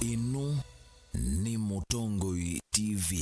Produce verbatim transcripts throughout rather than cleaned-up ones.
Ĩno nĩ Mũtongoi T V.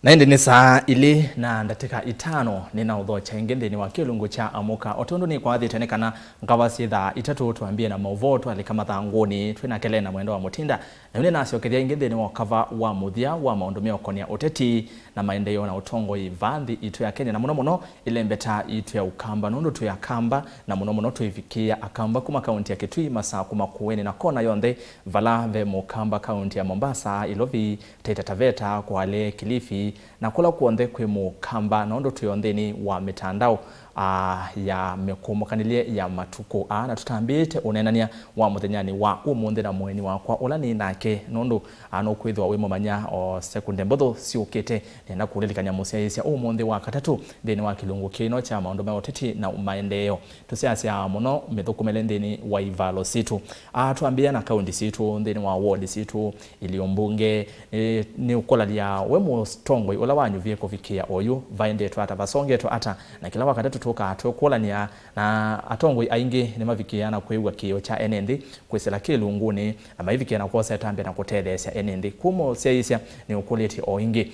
Na ĩndĩ nĩ saa ilĩ na ndatĩka itano, nĩnaũthokya ĩngĩ nthĩnĩ wa kĩlungu kya Amũka. O tondũ nĩkwathĩtwe nĩ kana ngava syĩ thaa itatũ, twambie na maũvoo twalika mathangũnĩ twĩ na Kelena Mwendwa wa Mũtinda. Na yu nĩnasyokethya ĩngĩ nthĩnĩ wa ũkava wa mũthya wa maũndũ meũkonia ũteti na maendeeo na ũtongoi vaa nthĩ itũ ya Kenya, na mũno mũno ĩlembeta itũ ya Ũkamba, nũndũ twĩ Akamba, na mũno mũno twĩvikĩĩa Akamba kuma kaunti ya Kitui, Masaku, Makueni na kona yonthe vala ve Mũkamba, kaunti ya Mombasa, Ilovi, Taita Taveta, Kwale, Kilifi, na kũla kw'onthe kwĩ Mũkamba, nũndũ twĩ o nthĩnĩ wa mĩtandao, aa, ya mĩkũmũkanĩlye ya matukũ aa, na tũtambĩĩte ũneenany'a wa mũthenyanĩ wa ũmũnthĩ na mũeni wakwa ũla nĩ nake, nũndũ, aa, nũkwĩthĩwa wĩ mũmanya o sekunde mbũthũ syũkĩte. Nĩenda kũlilikany'a mũsyaĩĩsya ũmũnthĩ wa katatũ nthĩnĩ wa kĩlungu kĩno kya maũndũ ma ũteti na maendeeo. Tũsyaasyaa mũno mĩthũkũmĩle nthĩnĩ wa ivalo sitũ. Aa, twambĩĩa na kaunti sitũ, nthĩnĩ wa ward sitũ, ilio mbunge, nĩ, nĩũkũlany'a we mũtongoi ũla wanyuvie kũvikĩa oyu, vaendetwe ata, vasongetwe ata, na kĩla wakatatũ tũkaa twĩkũlany'a, na atongoi aingĩ nĩmavikĩĩa na kwĩw'a kĩĩo kya ene nthĩ kwĩsĩla kĩlungunĩ, na maivikĩa na kwosa ĩtambya na kũtetheesya ene nthĩ. Kuma ũsyaĩĩsya nĩũkũlĩtye o ĩngĩ.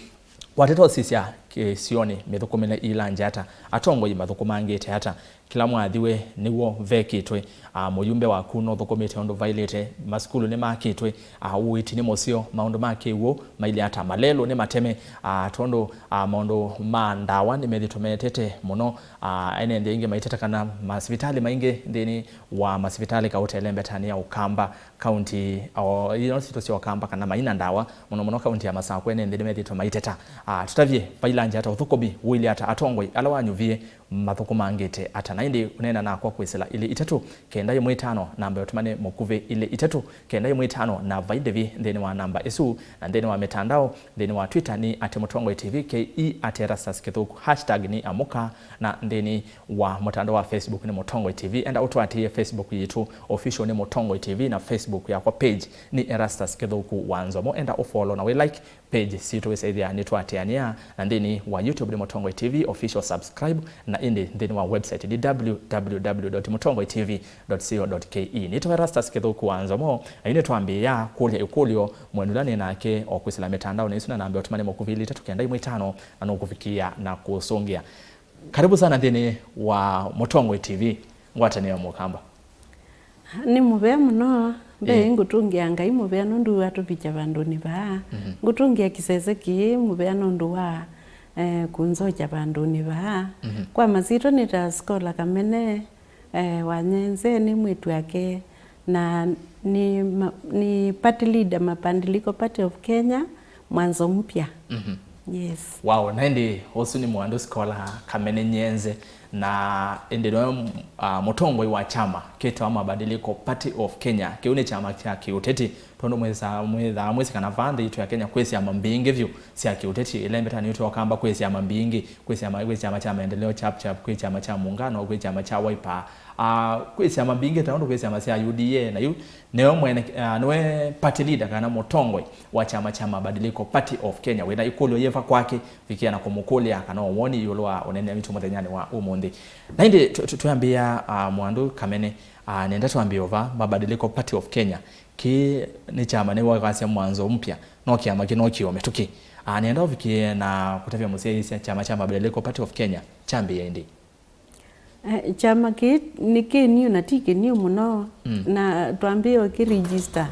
Wateta ũsisya kĩsionĩ, mĩthũkũmĩle ĩilangya ata, atongoi mathũkũmangĩte ata, kĩla mwathiwe nĩw'o vekĩtwe, a, mũyumbe waku nũthũkũmĩte ũndũ vaĩlĩte, masukulu nĩmakĩtwe, a, ũiiti nĩ mũseo, maũndũ ma kĩw'ũ mailye ata, malelũ nĩ mateme, a, tondũ, a, maũndũ ma ndawa nĩmethĩtwe metete mũno, a, ene nthĩ aingĩ maiteta kana masivitalĩ maingĩ nthĩnĩ wa masivitalĩ kaũtele mbetanĩ ya Ũkamba, kaunti, o, ino sitũ sya Ũkamba kana maina ndawa, mũno mũno kaunti ya Masakũ, ene nthĩ nĩmethĩtwe maiteta. A, tũtavye, vailangya ata ũthũkũmi, ũilye ata, atongoi ala wanyuvie mathũkũmangĩte ata? Na ĩndĩ ũneena nakwa kwĩsĩla ilĩ itatũ kenda ĩmwe itano, namba ya ũtũmane mũkuvĩ ilĩ itatũ kenda ĩmwe itano, na vai ndĩvi nthĩnĩ wa namba ĩsu, na nthĩnĩ wa mĩtandao, nthĩnĩ wa Twitter nĩ at Mũtongoi T V K E, at Erastus Kĩthũku, hashtag nĩ Amũka, na nthĩnĩ wa mũtandao wa Facebook nĩ Mũtongoi T V. Enda ũtũatĩĩe Facebook yitũ official nĩ Mũtongoi T V, na Facebook yakwa page nĩ Erastus Kĩthũku wa Nzomo. Enda ũfollow na wĩ like page sitũ, wĩsaĩthĩa nĩtũatĩanĩa, na nthĩnĩ wa YouTube nĩ Mũtongoi T V official, subscribe, na ĩndĩ nthĩnĩ wa website nĩ W W W dot mũtongoi T V dot co dot K E. Nĩtawa Erastus Kĩthũku wa Nzomo, na yu nĩtwambĩĩa kũlya ĩkũlyo mwendũ ũla nĩ nake o kwĩsĩla mĩtandaonĩ ĩsu, na namba ya ũtũmane mũkuvĩ ilĩ itatũ kenda ĩmwe itano, na nũkũvikĩĩa na kũsũngĩa. Karibu sana nthĩnĩ wa Mũtongoi T V, ngwatanĩo Mũkamba. Nĩ mũvea mũno. Mbee, ĩĩ, ngũtũngĩa Ngai mũvea nũndũ watũvikya vandũnĩ vaa. Mhm. Ngũtũngĩa kĩsese kĩĩ mũvea nũndũ wa, eh, kũnzokya vandũnĩ vaa. Mhm. Kwa masyĩtwa nĩtawa Scholar Kamene, eh, wa Nyenze, nĩ mwĩĩtu wake, na nĩ ma-, nĩ party leader Mabadiliko Party of Kenya, Mwanzo Mpya. Mhm. Yes. Wow, na ĩndĩ ũsu nĩ Mwandu Scholar Kamene Nyenze, na ĩndĩ nĩwe, ah, mũtongoi wa kyama kĩtawa Mabadiliko Party of Kenya. Kĩu nĩ kyama kya kĩũteti, tondũ mwĩsaa, mwĩthaa mwĩsĩ kana vaa nthĩ itũ ya Kenya kwĩ syama mbingĩ vyũ sya kĩũteti. Ĩla mbeta nĩ ũtwokamba kwĩ syama mbingĩ, kwĩ syama, kwĩ kyama kya Maendeleo Chap Chap, kwĩ kyama kya Muungano, kwĩ kyama kya Wiper, ah, kwĩ syama mbingĩ, ta ũndũ kwĩ syama sya U D A, na yu nĩwe mwene, ah, nĩwe party leader kana mũtongoi wa kyama kya Mabadiliko Party of Kenya. Wĩna ĩkũlyo yĩva kwake, vikĩa na kũmũkũlya kana woni ĩũlũ wa ũnene witũ mũthenyanĩ wa ũmũnthĩ. Na ĩndĩ tũ-, tũ-, twambĩĩa, ah, Mwandu Kamene, ah, nenda twambĩe ũva Mabadiliko Party of Kenya. Kĩ nĩ kyama nĩwakasya Mwanzo Mpya, no kyama kĩ no kĩo mĩtũkĩ. Ah, nenda ũvikĩe na kũtavya mũsyaĩĩsya kyama kya Mabadiliko Party of Kenya kyambĩĩe ĩndĩ? Eh, kyama kĩĩ nĩ kĩniũ na ti kĩniũ mũno. Mm. Na twambĩĩe ũkĩ register,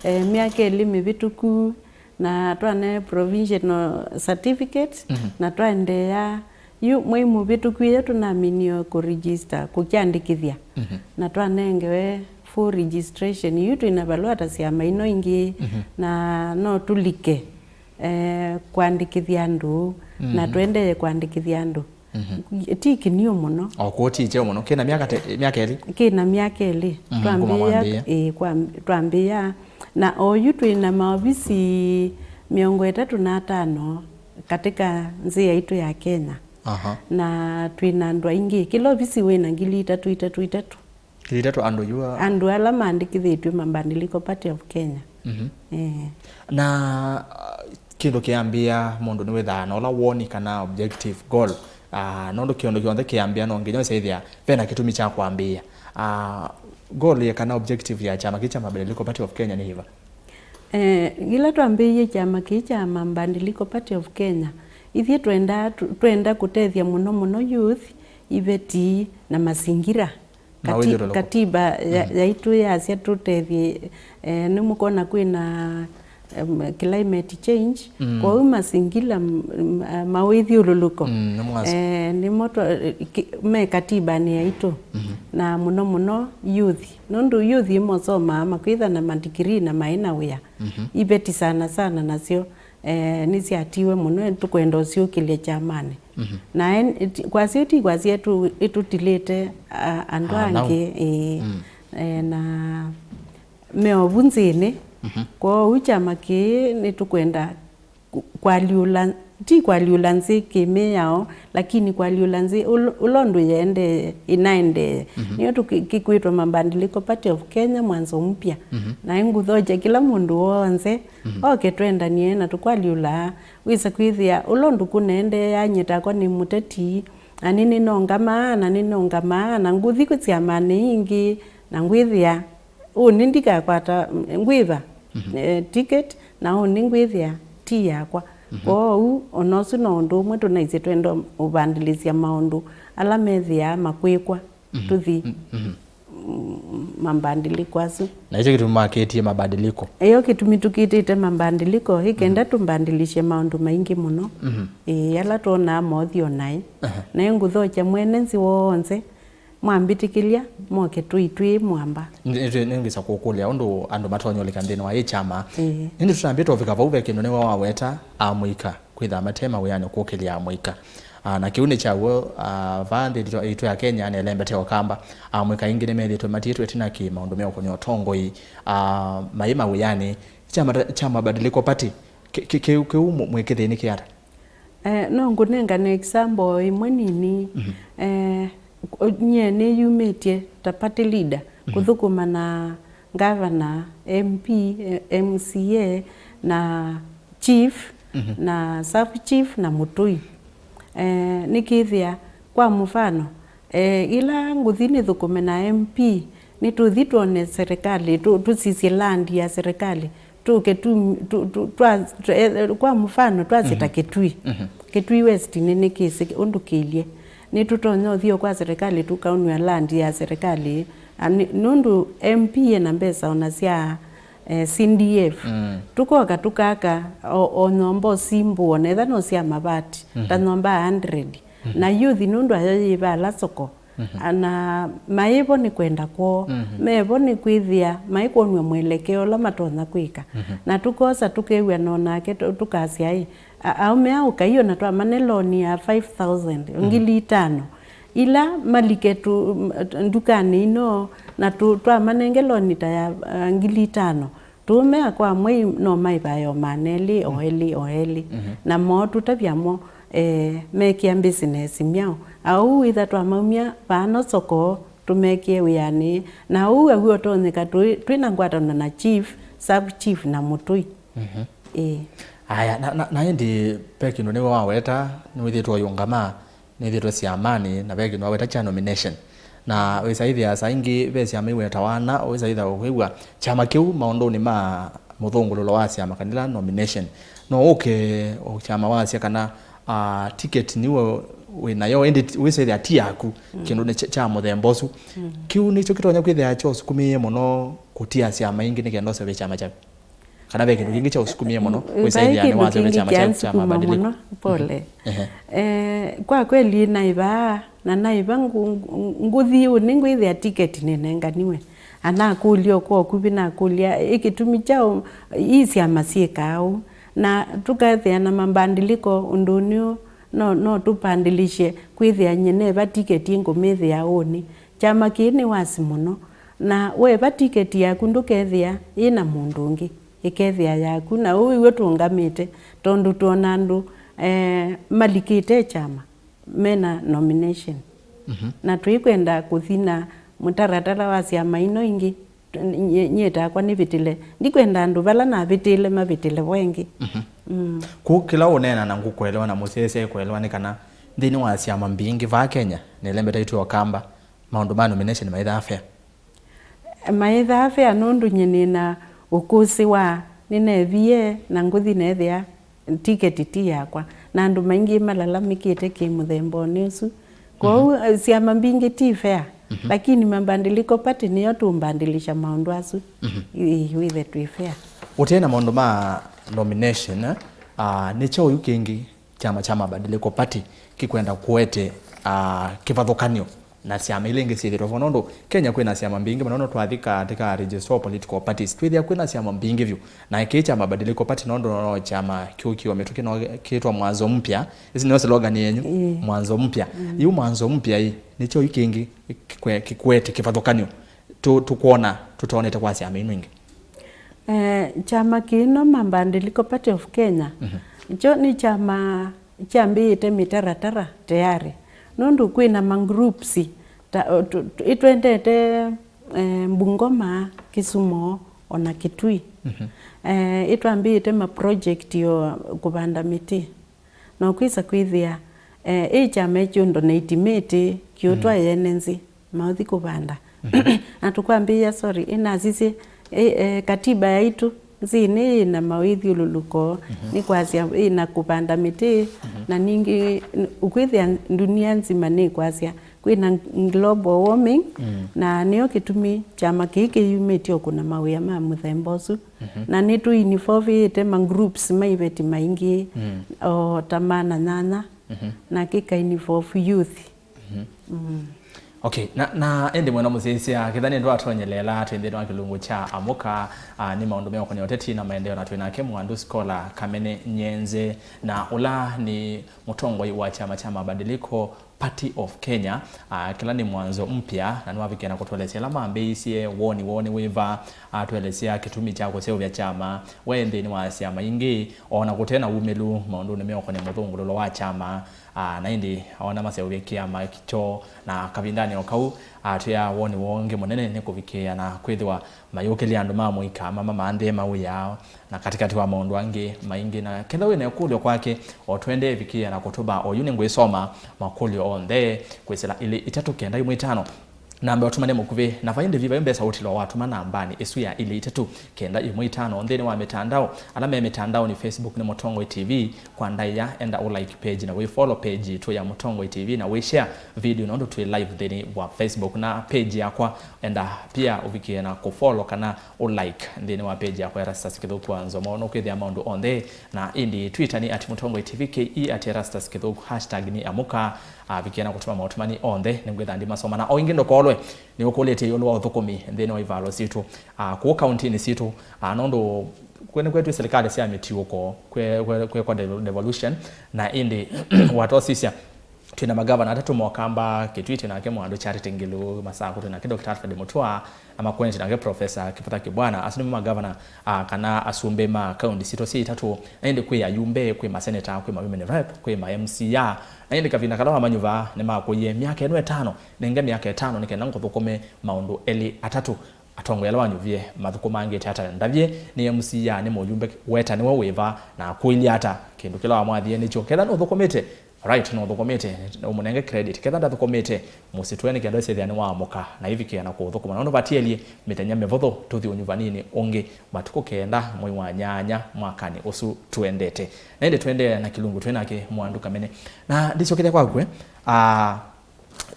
eh, myaka ĩlĩ mĩvĩtũku, na twane provisional certificate, mhm, na twaendeea. Yu mwei mũvĩtũku ĩyo tũnaminie kũ register, kũkyandĩkĩthya. Mhm. Na twanengewe full registration. Yu twĩna valũa ta syama ino ingĩ, mhm, na no tũlike, eh, kwandĩkĩthya andũ, na, mhm, tũendee kwandĩkĩthya andũ. Mhm. Ti kĩniũ mũno. O, kũu ti kyeũ mũno. Kĩna myaka te-, myaka ĩlĩ? Kĩna myaka ĩlĩ. Mhm, kuma twambĩĩa, mwambĩĩa. Ĩĩ, kwa-, twambĩĩa. Na oyu twĩna maovisi mĩongo ĩtatũ na atano katika nzĩ yaitũ ya Kenya. Aha. Na twĩna andũ aingĩ. Kĩla ovisi wĩna ngili itatũ, itatũ, itatũ. Ngili itatũ andũ yu a- Andũ ala maandĩkĩthĩtw'e Mabadiliko Party of Kenya. Mhm. Eh. Na, uh, kĩndũ kĩambĩĩa mũndũ nĩwĩthaa na ũla woni kana objective goal. Ah, nũndũ kĩndũ kyonthe kĩambĩĩa no nginya ũsyaĩthĩa vena kĩtumi kya kwambĩĩa. Ah, Goal ya kana objective ya kyama kĩĩ kya Mabadiliko Party of Kenya nĩ yĩva? Eh, yĩla twambĩĩie kyama kĩĩ kya Mabadiliko Party of Kenya, ithyĩ twendaa, tw- twenda kũtethya mũno mũno youth, iveti na masingira. Kati- Mawĩthyũlũlũko. Katiba ya- yaitũ yasya tũtethye, eh, nĩmũkona kwĩna em, climate change, kwoou masingira m- m- mawĩthyũlũlũko. Mm, nĩ mwasya. Eh, nĩmo twa- ki- me katibanĩ yaitũ. Na mũno mũno youth, nũndũ youth ĩmosomaa makwĩtha na mandikirii na maĩ na wĩa. Iveti sana sana nasyo eh, nĩsyatiwe mũno, tũkwenda ũsyũkĩlya kyamanĩ. Na en- ti- kwasya ti kwasya ĩtũ- ĩtũtilĩte a- andũ Ah, nau. Angĩ, ĩĩ. Eh, na meovu nzĩnĩ. Kwoou kyama kĩĩ nĩtũkwenda ku- kwalyũla, ti kwalyũla nzĩ kĩmĩao, lakini kwalyũla nzĩ ũl- ũla ũndũ yĩendee, ĩnaendee. Nĩyo tũkĩ- kĩkwĩtwa Mabadiliko Party of Kenya Mwanzo Mpya. Na ĩngũthokya kĩla mũndũ w'onthe oke twendanie na tũkwalyũlaa. Wĩsa kwĩthĩa ũla ũndũ kũneendeea, nyie takwa nĩ mũteti, na nĩ nĩnongamaa, na nĩnongamaa, na ngũthi kwĩ syamanĩ ingĩ, na ngwĩthĩa ũnĩ ndikakwata, ngwĩva eh, ticket, na ũnĩ ngwĩthĩa ti yakwa. Kwoou ona ũsu no ũndũ ũmwe tũnaisye twenda ũvandĩlĩsya maũndũ ala methĩaa makwĩkwa tũthi mm, mabadiliko asu. Na ĩkyo kĩtumi makĩtie mabadiliko. Ĩyo kĩtumi tũkĩtĩte mabadiliko, ĩ kenda tũmbandĩlĩsye maũndũ maingĩ mũno. Ĩĩ, ala twonaa mothi o naĩ. Na ĩngũthokya mwene nzĩ w'onthe, mwambĩtĩkĩlya moke tũitwĩĩ mwamba. Nĩ- nĩ- nĩngĩsa kũkũlya ũndũ andũ matonya ũlika nthĩnĩ wa ĩ kyama. Ĩĩ. Ĩndĩ tũtambĩte ũvika vau, ve kĩndũ nĩwe waweta amũika kwĩthaa mate mawĩanĩ kũkĩlya amũika. Ah, na kĩu nĩ kyaw'o, ah, vaa nthĩ yitũ- yitũ ya Kenya nelembete ũkamba. Amũika aingĩ nĩmethĩĩtwe matiĩtwe ĩtina kĩ maũndũ meũkũny'a ũtongoi, ah, maĩ mawĩanĩ. Kyama ta- kya Mabadiliko Party, kĩ- kĩ- kĩu kĩu mũ- mwĩkĩthĩnĩkĩa ata? Eh, no ngũnengane example ĩmwe nini. Eh, o- nyie nĩyumĩtye ta party leader kũthũkũma na governor, M P, eh, M C A na chief na sub chief na mũtũi. Eh, nĩkĩthĩa, kwa mũfano, eh, ĩla ngũthi nĩthũkũme na M P, nĩtũthi twone serikali, tũ- tũsisye land ya serikali, tũke tu- tu- tu- twa- twa- eh, kwa mũfano twasye ta Kitui. Kitui West nĩ nĩ kĩsĩ ũndũ kĩilye. Nĩtũtonya ũthi o kwa serikali tũkaũnw'a land ya serikali. A, nĩ- nũndũ M P ena mbesa ona sya eh, C D F. Tũkoka tũkaka o, o nyomba ũsimbũo, na etha no sya mavati, ta nyomba a hundred. Na youth nũndũ ayo yĩ vala soko, ana maĩvo nĩ kwenda kwoo, mevo nĩ kwĩthĩa maikwonw'a mwelekeo ũla matonya kwĩka. Na tũkosa tũkew'ana o nake tũ- tũkasya ĩ, a- aũme aa ũkai ona twamane loan ya five thousand, ngili itano, ila malike tũ- m- ndukanĩ ino, na tũ- twamanenge loan ta ya, uh, ngili itano, tũũmea kwa mwei no maĩvae o maana elĩ, o elĩ, o elĩ. Na moo tũtavya mo, eh, mekĩa business myaũ. Aũu wĩtha twamaumya vaano soko, tũmekĩe wĩanĩ. Na ũu aw'o ũtonyeka twĩ twĩ na ngwatanĩo na chief, sub chief na mũtũi. Ĩĩ. Aya, na, na, na ĩndĩ ve kĩndũ nĩwe waweta, nĩwĩthĩtwe ũyũngama, nĩthĩtwe syamanĩ, na ve kĩndũ waweta kya nomination. Na wĩsaĩthĩa saa ingĩ ve syama iwetawa ana, wĩsaĩthĩa ũkwĩw'a kyama kĩu maũndũnĩ ma mũthũngũlũlo wa syama, kana ĩla nomination. No ũke o kyama wasya kana, ah, ticket nĩwe wĩ nayo, ĩndĩ ti- wĩsaĩthĩa ti yaku, kĩndũ nĩ kya- kya mũthemba ũsu. Kĩu nĩkyo kĩtonya kwĩthĩa kyosukumĩie mũno kũtia syama ingĩ nĩ kenda ũseve kyama kyaku? Kana ve kĩndũ kĩngĩ kyaũsukumie mũno? Vai wĩsaĩthĩa kĩndũ nĩwaseve kĩngĩ kyama kyaku kya kyansukuma mabadiliko mũno, pole. Ehe. Eh, kwa kweli naĩ vaa, na naĩ va ngũ- ngũ- ngũthi ũnĩ ngwĩthĩa tiketi nĩnenganiwe. Anakũlya ũko ũkuvĩ, nakũlya ĩ kĩtumi kyaũ ii syama syĩkaa ũu. Na tũkethĩa na mabadiliko ũndũnĩ ũũ, no, no tũpandĩlĩsye kwĩthĩa nyie neva tiketi ngũmĩthĩa ũnĩ. Kyama kĩĩ nĩ wasi mũno. Na weva tiketi yaku ndũkethĩa yĩ na mũndũ ũngĩ, ĩkethĩa yaku. Na ũu iw'o tũũngamĩte, tondũ twona andũ, eh, malikĩte kyama mena nomination. Na twĩkwenda kũthi na mũtaratara wa syama ino ingĩ, nyie nyie takwa nĩvĩtĩle. Ndikwenda andũ vala navĩtĩle mavĩtĩle vo ĩngĩ. Mm. Kũu kĩla ũneena na ngũkũelewa na mũsyaĩĩsya ĩkũelewa nĩ kana nthĩnĩ wa syama mbingĩ vaa Kenya, na ĩla mbetaitwe o kamba, maũndũ ma nomination maĩthaa fair. Maĩthaa fea nũndũ nyie nĩ na ũkũsĩ wa nĩneevie na ngũthi neethĩa tiketi ti yakwa, na andũ maingĩ malalamĩkĩte kĩ mũthembanĩ ũsu. Kwoou, eh, syama mbingĩ ti fair, lakini Mabadiliko Party nĩyo tũmbadilisha maũndũ asu, ĩ, wĩthe twĩ fair. Ũtee na maũndũ ma nomination, ah, nĩ kyaũ yu kĩngĩ kyama kya Mabadiliko Party kĩkwenda kũete, ah, kĩvathũkany'o na syama ila ingĩ syĩthĩtwe vo, nũndũ Kenya kwĩna syama mbingĩ mũno. No twathi katika register of political parties, twĩthĩa kwĩna syama mbingĩ vyũ, na kĩĩ kya Mabadiliko Party, nũndũ no kyama kyũkiwe mĩtũkĩ, no kĩtwa Mwanzo Mpya. Ĩsu nĩyo slogan yenyu, ĩĩ. Mwanzo Mpya. Yu Mwanzo Mpya ĩ, nĩkyo yu kĩngĩ kĩkwe-, kĩkwete kĩvathũkany'o tũ-, tũkwona tũtonete kwa syama ino ingĩ? Eh, kyama kĩno Mabadiliko Party of Kenya, kyo nĩ kyama kyambĩĩte mĩtaratara tayarĩ, nũndũ kwĩna ma groups ta, o, tu-, tu-, ĩtwendete, eh, Bungoma, Kisumu, ona Kitui. Eh, ĩtwambĩĩte ma project o kũvanda mĩtĩ. Na ũkwĩsa kwĩthĩa, eh, ĩ kyama ĩkyo donate mĩtĩ kĩũtwa yene nzĩ, maũthi kũvanda. Na tũkwambĩĩa, sorry, ĩnasisye, ĩ, eh, katiba yaitũ nzĩnĩ ĩna mawĩthyũlũlũko, nĩ kwasya ĩna kũvanda mĩtĩ, na ningĩ n-, ũkwĩthĩa ndunia nzima nĩ kwasya kwĩna global warming, na nĩyo kĩtumi kyama kĩĩ kĩyumĩtye o kũna mawĩa ma mũthemba ũsu. Na nĩtũ involvĩte ma groups ma iveti maingĩ, o ta mana nyanya, na kĩka involve youth. Mm. Okay, na, na ĩndĩ mwena mũsyaĩĩsya, kĩtha nĩ ndwatonyeleela twĩ nthĩnĩ wa kĩlungu kya Amũka, ah, nĩ maũndũ meũkonĩa ũteti na maendeeo, na twĩ nake Mwandu Scholar Kamene Nyenze, na ũla nĩ mũtongoi wa kyama kya Mabadiliko Party of Kenya, ah, kĩla nĩ Mwanzo Mpya, na nĩwavikie na kũtũelesya ĩla mambĩĩisye, woni woo nĩ wĩva, atũelesya kĩtumi kya kũseũvya kyama, we nthĩnĩ wa syama ingĩ, o na kũte na wumĩlu maũndũnĩ meũkonĩa mũthũngũlũlo wa kyama, ah, na ĩndĩ ona maseũvye kĩama kyoo, na kavindanĩ o kau, atwĩa woni woo ũngĩ mũnene nĩ kũvikĩĩa na kwĩthĩwa mayũkĩlya andũ ma mũika, mamamanthĩe mawĩa, na katĩkatĩ wa maũndũ angĩ maingĩ. Na kethwa wĩ na ĩkũlyo kwake, o tũendee ĩvikĩĩa na kũtũma. Oyu nĩngwĩsoma makũlyo onthe kwĩsĩla ilĩ itatũ kenda ĩmwe itano. Namba ũtũmane mũkuvĩ, na vai ndĩvi vai mbesa ũtilo watũma nambanĩ ĩsu ya ilĩ itatũ kenda ĩmwe itano nthĩnĩ wa mĩtandao. Ala me mĩtandaonĩ, Facebook nĩ Mũtongoi T V, kwa ndaĩa enda ũ like page na wĩ follow page yitũ ya Mũtongoi T V na wĩ share video nũndũ twĩ live nthĩnĩ wa Facebook, na page yakwa enda pia ũvikĩe na kũ follow kana ũ like nthĩnĩ wa page yakwa Erastus Kĩthũku wa Nzomo. Nũkwĩthĩa maũndũ onthe, na ĩndĩ Twitter nĩ at Mũtongoi T V K E, at Erastus Kĩthũku, hashtag nĩ Amũka. Avikĩe na kũtũma maũtũmani onthe, nĩngwĩtha ndimasoma. Na o ĩngĩ ndũkolwe, nĩũkũlĩtye ĩũlũ wa ũthũkũmi nthĩnĩ wa ivalo sitũ, ah, kũũ kauntinĩ sitũ, ah, nũndũ kwĩ nĩkwetw'e silikalĩ sya mĩtiũko, kwĩ, kwĩ, kwĩkwa devo-, devolution, na ĩndĩ watosisya, twĩ na magavana atatũ mokamba, Kitui twĩ nake Mwandu Charity Ngilu, Masaku twĩ nake Doctor Alfred Mutua, na Makueni twĩ nake Professor Kivutha Kibwana. Asu nĩmo magavana, ah, kana asumbĩ ma kaunti sitũ sya itatũ, na ĩndĩ kwĩ ayumbe, kwĩ maseneta, kwĩ ma women rep, kwĩ ma M C A, na ĩndĩ kavinda kala wamanyuvaa nĩmakũie, myaka ĩno ĩtano, nenge myaka ĩtano nĩ kenda ngũthũkũme maũndũ elĩ atatũ. Atongoi ala wanyuvie mathũkũmangĩte ata? Ndavye nĩ M C A, nĩ mũyumbe, weta nĩwe wĩva, na akũilye ata? Kĩndũ kĩla wamwathie nĩkyo? Ketha nũthũkũmĩte, right, nũthũkũmĩte, ũmũnenge credit. Ketha ndathũkũmĩte, mũsitũe nĩ kenda ũsethĩa nĩwaamũka na ivikĩa na kũthũkũma. Nũndũ vatielye mĩthenya mĩvũthũ tũthi ũnyuvaninĩ ũngĩ, matukũ kenda mwei wa nyanya mwakanĩ ũsu tũendete. Na ĩndĩ tũendee na kĩlungu twĩ nake Mwandu Kamene. Na ndĩsyokethya kwaku, eh, ah,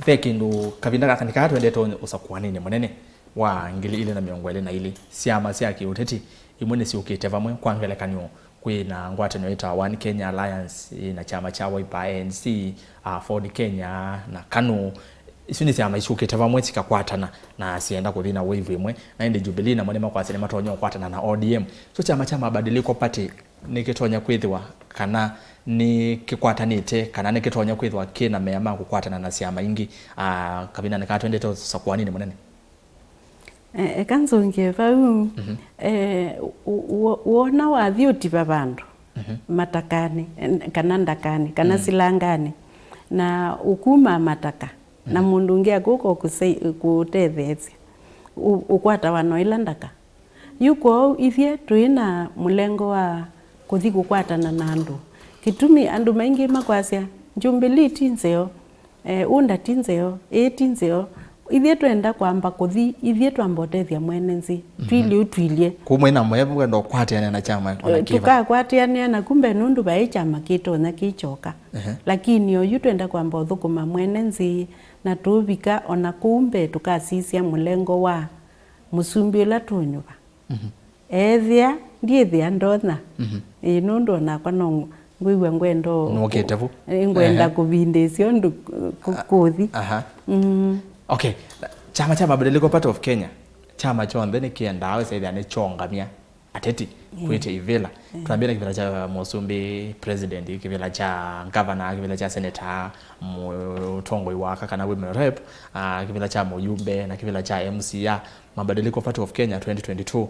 ve kĩndũ kavinda gaka nĩ kaa tũendete ũsakũaninĩ mũnene wa ngili ilĩ na mĩongo ĩlĩ na ilĩ. Syama sya kĩũteti imwe nĩsyũkĩte vamwe. Kwa ngelekany'o, kwĩ na ngwatanĩo ĩtawa One Kenya Alliance, ĩ na kyama kya Wiper, A N C, a, Ford Kenya na KANU. Isu nĩ syama isyũkĩte vamwe sikakwatana na syenda kũthi na wave ĩmwe. Na ĩndĩ Jubilee namo nĩmakwasya nĩmatonya ũkwatana na O D M. So kyama kya Mabadiliko Party nĩkĩtonya kwĩthĩwa kana nĩkĩkwatanĩte, kana nĩkĩtonya kwĩthĩwa kĩ na mea ma kũkwatana na syama ingĩ, a, kavindanĩ kaa twendete ũsakũaninĩ mũnene? E, eka nzũngĩe vau. Mhm. E, u-, u-, wona wathi ũtiva vandũ, mhm, matakanĩ, en-, kana ndakanĩ, kana, mm, silanganĩ, na ũkuma mataka, na, mhm, mũndũ ũngĩ akũka ũkũsei-, kũũtetheesya, ũ-, ũkwatawa no ĩla ndaka. Yu kwoou ithyĩ tũĩ na mũlengo wa kũthi kũkwatana na andũ. Kĩtumi andũ maingĩ makwasya, Jubilee ti nzeo, eh, UDA ti nzeo, ĩĩ ti nzeo. Ithyĩ twenda kwamba kũthi, ithyĩ twamba ũtethya mwene nzĩ. Mhm. Twilye ũtwilye. Kũu mwĩ na mwenda ũkwatĩanĩa na kyama ona kĩva. Tũkakwatĩanĩa na kumbe nũndũ vaĩ kyama kĩtonya kĩkyoka. Ehe. Lakini oyu twenda kwamba ũthũkũma mwene nzĩ, na tũũvika ona kũu mbee tũkasisya mũlengo wa mũsumbĩ ũla tũũnyuva. Mhm. Ethĩa ndyĩthĩa ndonya. Mhm. Ĩĩ, nũndũ onakwa no ngwĩw'a ngwenda ũ-, nũkĩte vu, ĩ, ngwenda, ehe, kũvindĩĩsya ũndũ kũ-, kũthi. Aha. Mm. Okay. Kyama kya Mabadiliko Party of Kenya, kyama kyonthe nĩkĩendaa wĩsethĩa nĩkyongamya ateti, ĩĩ, kwĩtya ivĩla. Ĩĩ. Twambĩte kĩvĩla kya mũsumbĩ, president, kĩvĩla kya governor, kĩvĩla kya senator, mũtongoi wa aka kana women rep, ah, kĩvĩla kya mũyumbe, na kĩvĩla kya M C A. Mabadiliko Party of Kenya twenty twenty-two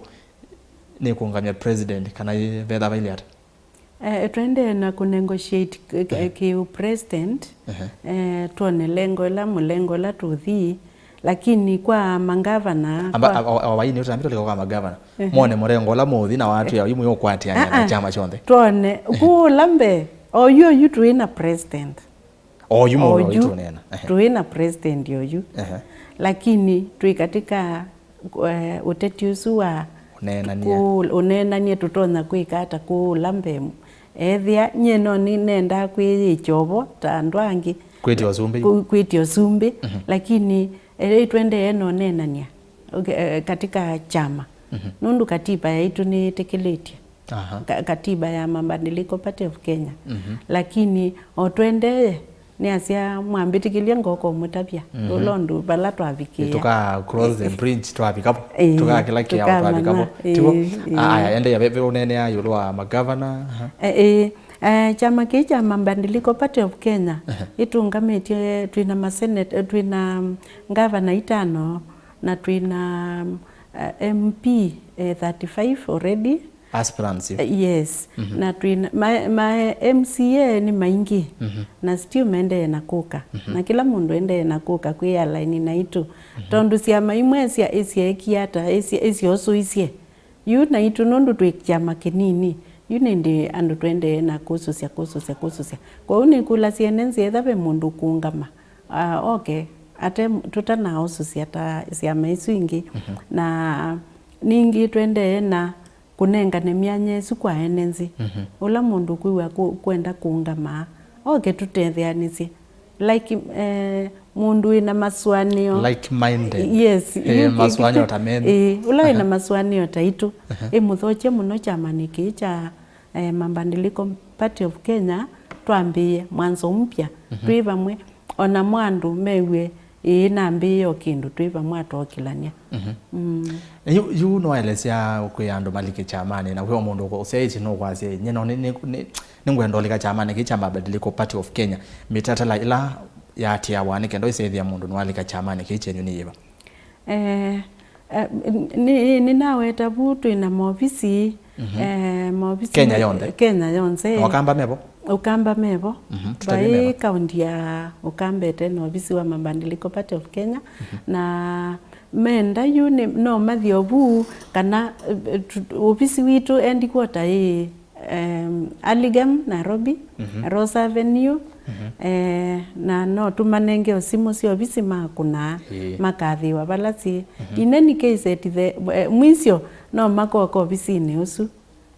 nĩkũngamya president kana ĩ-, vetha vailye ata? Eh, twendee na kũnegotiate k-, k-, ehe, kĩ president, ehe, eh, twone lengo ĩla, mũlengo ĩla tũthi, lakini kwa mangavana, amba, kwa a-, a-, a-, waini ũtambĩte ũlika kwa magavana. Ehe. Mone mũlengo ũla mũthi na watwĩa, ah, yu mũyũkwatĩanĩa na, ah, kyama kyonthe. Twone, ehe, kũla mbee, oyu, oyu twĩ na president. Oyu mũndũ oyu tũneena. Ehe. Twĩ na president oyu. Ehe. Lakini twĩ katika, eh, ũteti ũsu wa kũneenany'a. Kũ-, ũneenany'a tũtonya kwĩka ata kũla mbee. Ethĩa nyie no nĩnendaa kwĩyĩkya ovo ta andũ angĩ. Kwĩtya ũsumbĩ. Kũ-, kwĩtya ũsumbĩ. Mhm. Lakini, eh, twendee na ũneenany'a, okay, eh, katika kyama. Mhm. Nũndũ katiba yaitũ nĩyĩtĩkĩlĩtye. Aha. Ka-, katiba ya Mabadiliko Party of Kenya. Mhm. Lakini o twendee, nĩasya mwambĩtĩkĩlye ngoka ũmũtavya. Mhm. Ũla ũndũ vala twavikĩĩa. Tũka cross the bridge twavika vo. Ĩĩ, tũka kĩla kĩao twavika vo. Tĩw'o? Ĩĩ. Aya, endeea ve, ve ũneenea ĩũlũ wa magavana. Aha. Eh, ĩĩ. Eh, kyama kĩĩ kya Mabadiliko Party of Kenya, ehe, ĩtũngamĩtye twĩna masenate, eh, twĩna, mm, ngavana itano, na twĩna, mm, eh, M P, eh, thirty-five already. Aspirants, yu. Eh, yes. Mhm. Na twĩna, ma, ma M C A nĩ maingĩ. Mhm. Na still mendee na kũka. Mhm. Na kĩla mũndũ endee na kũka kwĩ align naitũ. Mhm. Tondũ syama imwe sya, ĩsyaekie ata, ĩsya, ĩsyoosũisye. Yu naitũ nũndũ twĩ kyama kĩnini, yu nĩndĩ andũ twendee na kũsũsya, kũsũsya, kũsũsya. Kwoou nĩkũlasya ene nzĩ etha ve mũndũ ũkũũngama, ah, oke, ate tũtanaũsũsya ta syama isu ingĩ. Mhm. Na ningĩ twendee na kũnengane myanya ĩsu kwa ene nzĩ. Mhm. Ũla mũndũ ũkwĩw'a kũ-, kwenda kũũngamaa, oke tũtetheanĩsye. Like, eh, mũndũ wĩna masũanĩo. Like-minded. Yes. Eh, yu-, masũanĩo ta menyu. Eh, ũla wĩna, aha, masũanĩo ta itũ. Aha. Ĩmũthokye mũno kyamanĩ kĩĩ kya, eh, Mabadiliko Party of Kenya, twambĩĩe mwanzo mpya. Mhm. Twĩ vamwe. Ona mo andũ mew'e, ĩĩ, nambĩĩe o kĩndũ twĩ vamwe atwokĩlany'a. Mhm. Mm. Yu, yu nĩwaelesya kwĩ andũ malike kyamanĩ, na kwĩ o mũndũ ũsyaĩtye nũkwasya, "Nyie no nĩ, nĩ, nĩ, nĩngwenda ũlika kyamanĩ kĩĩ kya Mabadiliko Party of Kenya." Mĩtatala ĩla yaatĩawa nĩ kenda ũisethĩa mũndũ nĩwalika kyamanĩ kĩĩ kyenyu nĩ yĩva? Eh, eh, nĩ, nĩnaweta vu twĩ na maovisi, mhm, eh, maovisi Kenya me-, yonthe? Kenya yonthe. Na Ũkamba mevo? Ũkamba mevo. Mhm, tũtavye mevo. Vai kaunti ya Ũkamba ĩte na ovisi wa Mabadiliko Party of Kenya. Mhm. Na menda yu nĩ, no mathi o vu, kana, eh, tu-, ovisi witũ headquarter ĩ, em, Hurlingham, Nairobi, mhm, Rose Avenue, mhm, eh, na no tũmanenge o simũ sya ovisi makũnaa, ĩĩ, makathĩĩwa vala syĩ. Mhm. In any case, at the, eh, mwisho, no makoka ovisinĩ ũsu.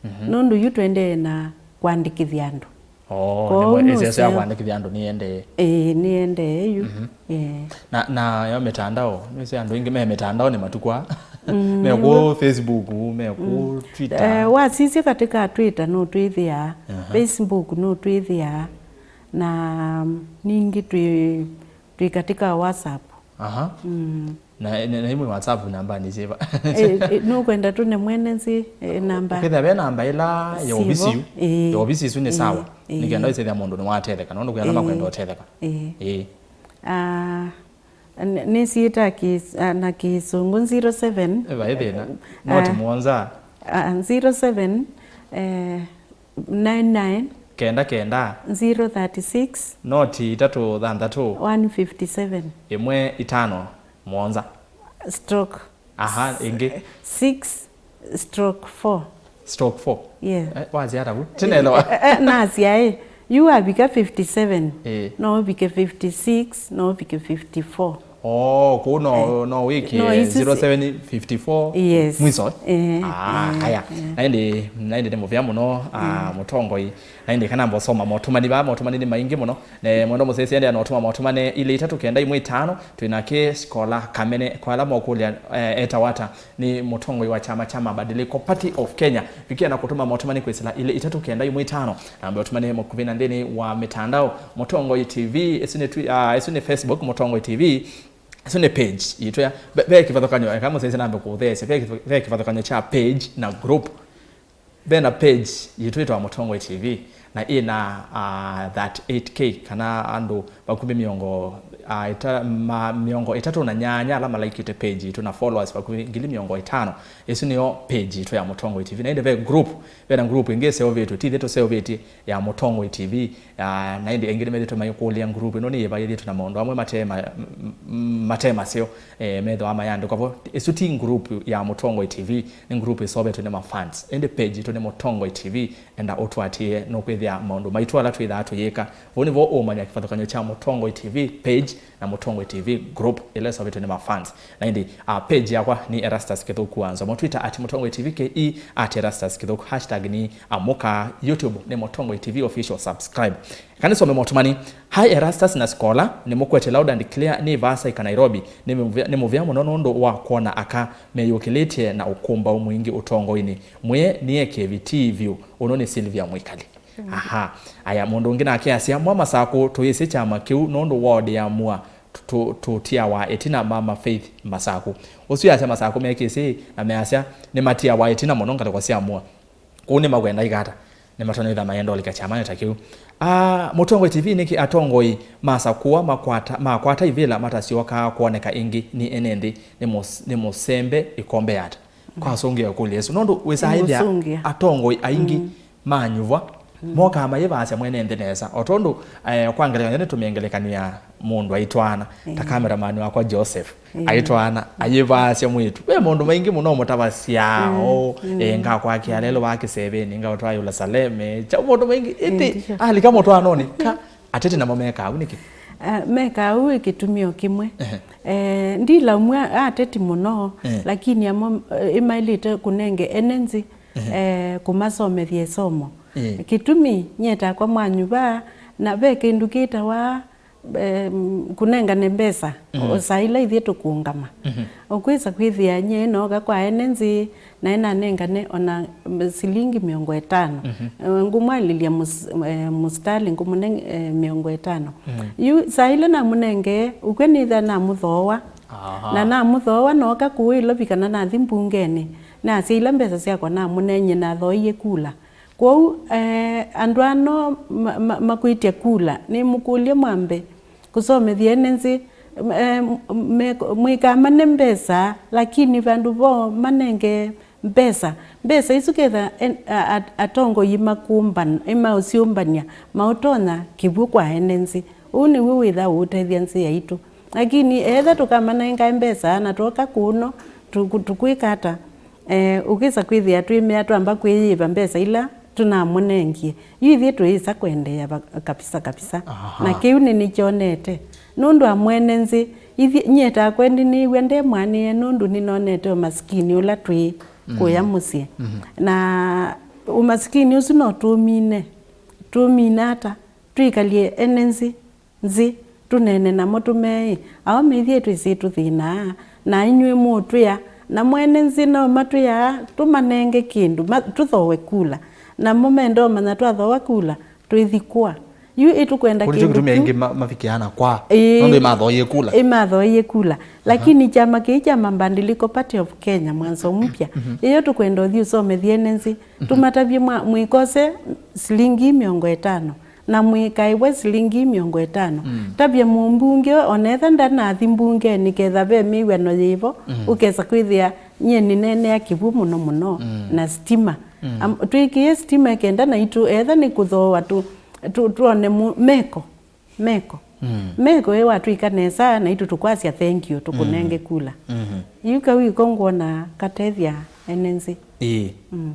Mhm. Nũndũ yu twendee na kũandĩkĩthya andũ. Oh, kwoou nĩmwe ĩsese ya nũseo kũandĩkĩthya andũ nĩyendee. Ĩĩ, nĩyendee yu. Mhm. Ĩĩ. Na, na yo mĩtandao, nĩwĩsĩ andũ aingĩ me mĩtandaonĩ matukũ aa. Mm, me kũu Facebook, me kũu, mm, Twitter. Eh, wasisya katika Twitter nũtwĩthĩaa, aha, Facebook nũtwĩthĩaa, na ningĩ twĩ, twĩ katika WhatsApp. Aha. Mm. Na, na, na imwe WhatsApp nambanĩ syĩva? Eh, eh, nũkwenda tũne mwene nzĩ, eh, namba? Ũkethĩa ve namba ĩla ya ovisi yu, ĩĩ, ya ovisi isu nĩ, ĩĩ, sawa. Ĩĩ. Nĩ kenda wĩsĩthĩa mũndũ nĩwatetheka, nũndũ kwĩ ala, ĩĩ, makwenda ũtetheka. Ĩĩ. Ĩĩ. Ah, n-, nĩsyĩta kĩ-, ah, na kĩsũngũ zero seven. Eh, vai thĩna. Ah, noti mũonza. Ah, zero seven, eh, nine nine. Kenda kenda. Zero thirty-six. Noti itatũ thanthatũ. One fifty-seven. Ĩmwe itano mũonza. Stroke. Aha, ĩngĩ. Six stroke four. Stroke four? Yeah. Eh, wasya ata vu? Tinelewa. Eh, eh, nasya, eh. Yu wavika fifty-seven. Eh. No ũvike fifty-six, no ũvike fifty-four. Oh, kũu no, no wĩkĩe no, isu si- zero seven fifty four. Yes. Mwiso, eh? Eh, ah, eh, haya. Eh. Na ĩndĩ, na ĩndĩ nĩ mũvea mũno, ah, mũtongoi. Na ĩndĩ kana mbosoma motũmani vaa, motũmani nĩ maingĩ mũno. Ne mwendo mũsese ende anotũma motũmane ile itatu kenda imwe itano, twĩ nake Sikola Kamene, kwa ala mokũlya, eh, etawa ata, nĩ mũtongoi wa kyama kya Mabadiliko Party of Kenya. Vikia na kũtũma motũmani kwĩsĩla ile itatu kenda imwe itano. Na mbe ũtũmane mũkuvĩ na nthĩnĩ wa mitandao, Mũtongoi T V, ĩsu nĩ twi-, ah, ĩsu nĩ Facebook, Mũtongoi T V. Ĩsu nĩ page yitũ ya, ve, ve kĩvathũkany'o, eka mũsese nambe kũtheesya, ve kĩva-, ve kĩvathũkany'o kya page na group. Ve na page yitũ ĩtawa Mũtongoi T V, na ĩna, ah, thirty-eight K, kana andũ vakuvĩ mĩongo, ah, ĩta-, ma-, mĩongo ĩtatũ na nyanya ala malaikĩte page yitũ, na followers vakuvĩ ngili mĩongo ĩtano. Ĩsu nĩyo page yitũ ya Mũtongoi T V. Na ĩndĩ ve group, ve na group ĩngĩ ĩseũvĩtw'e, ti ithyĩ tũseũvĩtye, ya Mũtongoi T V. Ah, na ĩndĩ aingĩ nĩmethĩtwe maikũlya group ĩno nĩyĩvaĩthĩtwe na maũndũ amwe mate ma-, m-, m-, mate maseo, eh, methĩwa mayandĩkwa vo. Ĩsu ti group ya Mũtongoi T V, nĩ group ĩseũvĩtw'e nĩ mafans. Ĩndĩ page yitũ nĩ Mũtongoi T V, enda ũtũatĩĩe, nũkwĩthĩa maũndũ maitũ ala twĩthaa tũyĩka. Vau nĩvo ũũmanya kĩvathũkany'o kya Mũtongoi T V page na Mũtongoi T V group ĩla ĩseũvĩtw'e nĩ mafans. Na ĩndĩ, ah, page yakwa nĩ Erastus Kĩthũku wa Nzomo, Twitter at Mũtongoi T V K E, at Erastus Kĩthũku, hashtag nĩ Amũka, YouTube nĩ Mũtongoi T V Official, subscribe. Eka nĩsome motũmani. Hi Erastus na Sikola, nĩmũkwete loud and clear, nĩ vaa Saika, Nairobi. Nĩ mũvea, nĩ mũvea mũno nũndũ wa kwona aka meyũkĩlĩtye na ũkũmbaũ mwingĩ ũtongoinĩ. Mwĩe nĩe K V T vyũ, ũno nĩ Sylvia Mwikali. Aha. Aya, mũndũ ũngĩ nake asya, mwa Masakũ tũyĩsĩ kyama kĩu nũndũ ward ya Mua tũ-, tũ-, tũtiawa ĩtina, Mama Faith Masakũ. Ũsu asya Masakũ mekĩsĩ na measya nĩmatiawa ĩtina mũno ngalĩko sya Mua. Kũu nĩmakwenda ĩka ata? Nĩmatonya kwĩthĩa mayenda ũlika kyamanĩ ta kĩu. Ah, Mũtongoi T V, nĩkĩ atongoi ma Sakũa makwata, makwata ivĩla matasyokaa kwoneka ĩngĩ nĩ ene nthĩ? Nĩ mũs-, nĩ mũsembe ĩkombe ata? Kwasũngĩa ĩkũlyo ĩsu. Nũndũ wĩsaa ĩthĩa atongoi aingĩ manyuvwa, mokaa mayĩvaasya mwene nthĩ nesa. O tondũ, eh, kwa ngelekany'o nĩtũmĩe ngelekany'o ya mũndũ aitwaana, ta cameraman wakwa Joseph, aitwaana, ayĩvaasya mwĩĩtu. Ve maũndũ maingĩ mũno mũtavasya, o, eh, ngakwakĩa lelũ wa kĩsevenĩ, ngaũtwaa Yelusaleme, kyaũ, maũndũ maingĩ. Ĩndĩ alika mũtwaanonĩ, ka Ateti namo mekaa ũu nĩkĩ? Ah, mekaa ũu ĩkĩtumi o kĩmwe. Ehe. Eh, ndilaumw'a ateti mũno, eh, lakini amo, eh, ĩmaĩlĩte kũnenge ene nzĩ, ehe, eh, kũmasomethya ĩsomo. Eh. Kĩtumi, nyie takwa mwanyuva, na ve kĩndũ kĩtawa, em, kũnengane mbesa, mhm, o saa ila ithyĩ tũkũũngama. Mhm. Ũkwĩsa kwĩthĩa nyie nooka kwa ene nzĩ, naĩ nanengane ona silingi mĩongo ĩtano. Mhm. Eh, ngũmwalĩlya mũs-, eh, mũsitalĩ ngũmũnenge, eh, mĩongo ĩtano. Mm. Yu saa ila namũnengee, ũkw'a nĩtha namũthooa. Aha. Na namũthooa nooka kũũ Ĩlovi kana nathi mbungenĩ, nasya ila mbesa syakwa namũneeny'e nathooie kula. Kwoou, eh, andũ ano ma-, ma-, makwĩtya kula, nĩmũkũlye mwambe kũsomethya ene nzĩ, eh, me-, mwĩkamane mbesa, lakini vandũ vo manenge mbesa, mbesa isu ketha en-, a-, a-, atongoi makũmban-, maũsyũmbany'a, maũtonya kĩw'ũ kwa ene nzĩ. Ũu nĩw'o wĩthaa ũũtethya nzĩ yaitũ. Lakini etha tũkamanengae mbesa na twoka kũno, tũku-, tũkwĩka ata? Eh, ũkĩsa kwĩthĩa twĩmea twamba kwĩyĩva mbesa ila tũnamũnengie. Yu ithyĩ tũyĩsa kwendeea va-, kabisa kabisa. Aha. Na kĩu nĩnĩkyonete. Nũndũ wa mwene nzĩ, ithyĩ, nyie takwa ĩndĩ nĩĩw'a nde mwanĩe nũndũ nĩnonete ũmasikini ũla twĩ kũya mũsyĩ. Mhm. Na ũmasikini ũsu no tũmine. Tũmine ata? Twĩkalye ene nzĩ nzĩ, tũneene namo tũmee, ao meithyĩ twĩsĩ tũthĩnaa, na inyw'ĩ mũũtwĩa, na mwene nzĩ no matwĩaa tũmanenge kĩndũ, ma-, tũthooe kula. Namo menda ũmanya twathooa kula, twĩthi kwa. Yu ĩtũkwenda kĩndũ kĩu. Kĩu nĩkyo kĩtumi aingĩ ma-, mavikĩaa na kwa. Ĩĩ. Nũndũ ĩmathooie kula. Ĩmathooie kula. Aha. Lakini kyama kĩĩ kya Mabadiliko Party of Kenya, Mwanzo Mpya, mhm, ĩyo tũkwenda ũthi ũsomethye ene nzĩ. Mhm. Tũmatavye mwa-, mwĩkose silingi mĩongo ĩtano. Na mwĩkaĩwe silingi mĩongo ĩtano. Mm. Tavya mũmbunge, onetha ndanathi mbungenĩ ketha ve mĩw'ano yĩvo, mm, ũkesa kwĩthĩa nyie nĩneenea kĩw'ũ mũno mũno, mm, na sitima. Mm. Am-, twĩkĩe sitima kenda naitũ, etha nĩ kũthooa tũ-, tũ-, twone mũ-, meko, meko. Mm. Meko ĩ watwĩka nesa, naitũ tũkwasya thank you, tũkũnenge, mm, kula. Mm-hmm. Yu kau iko ngwona katethya ene nzĩ. Ĩĩ. Mm.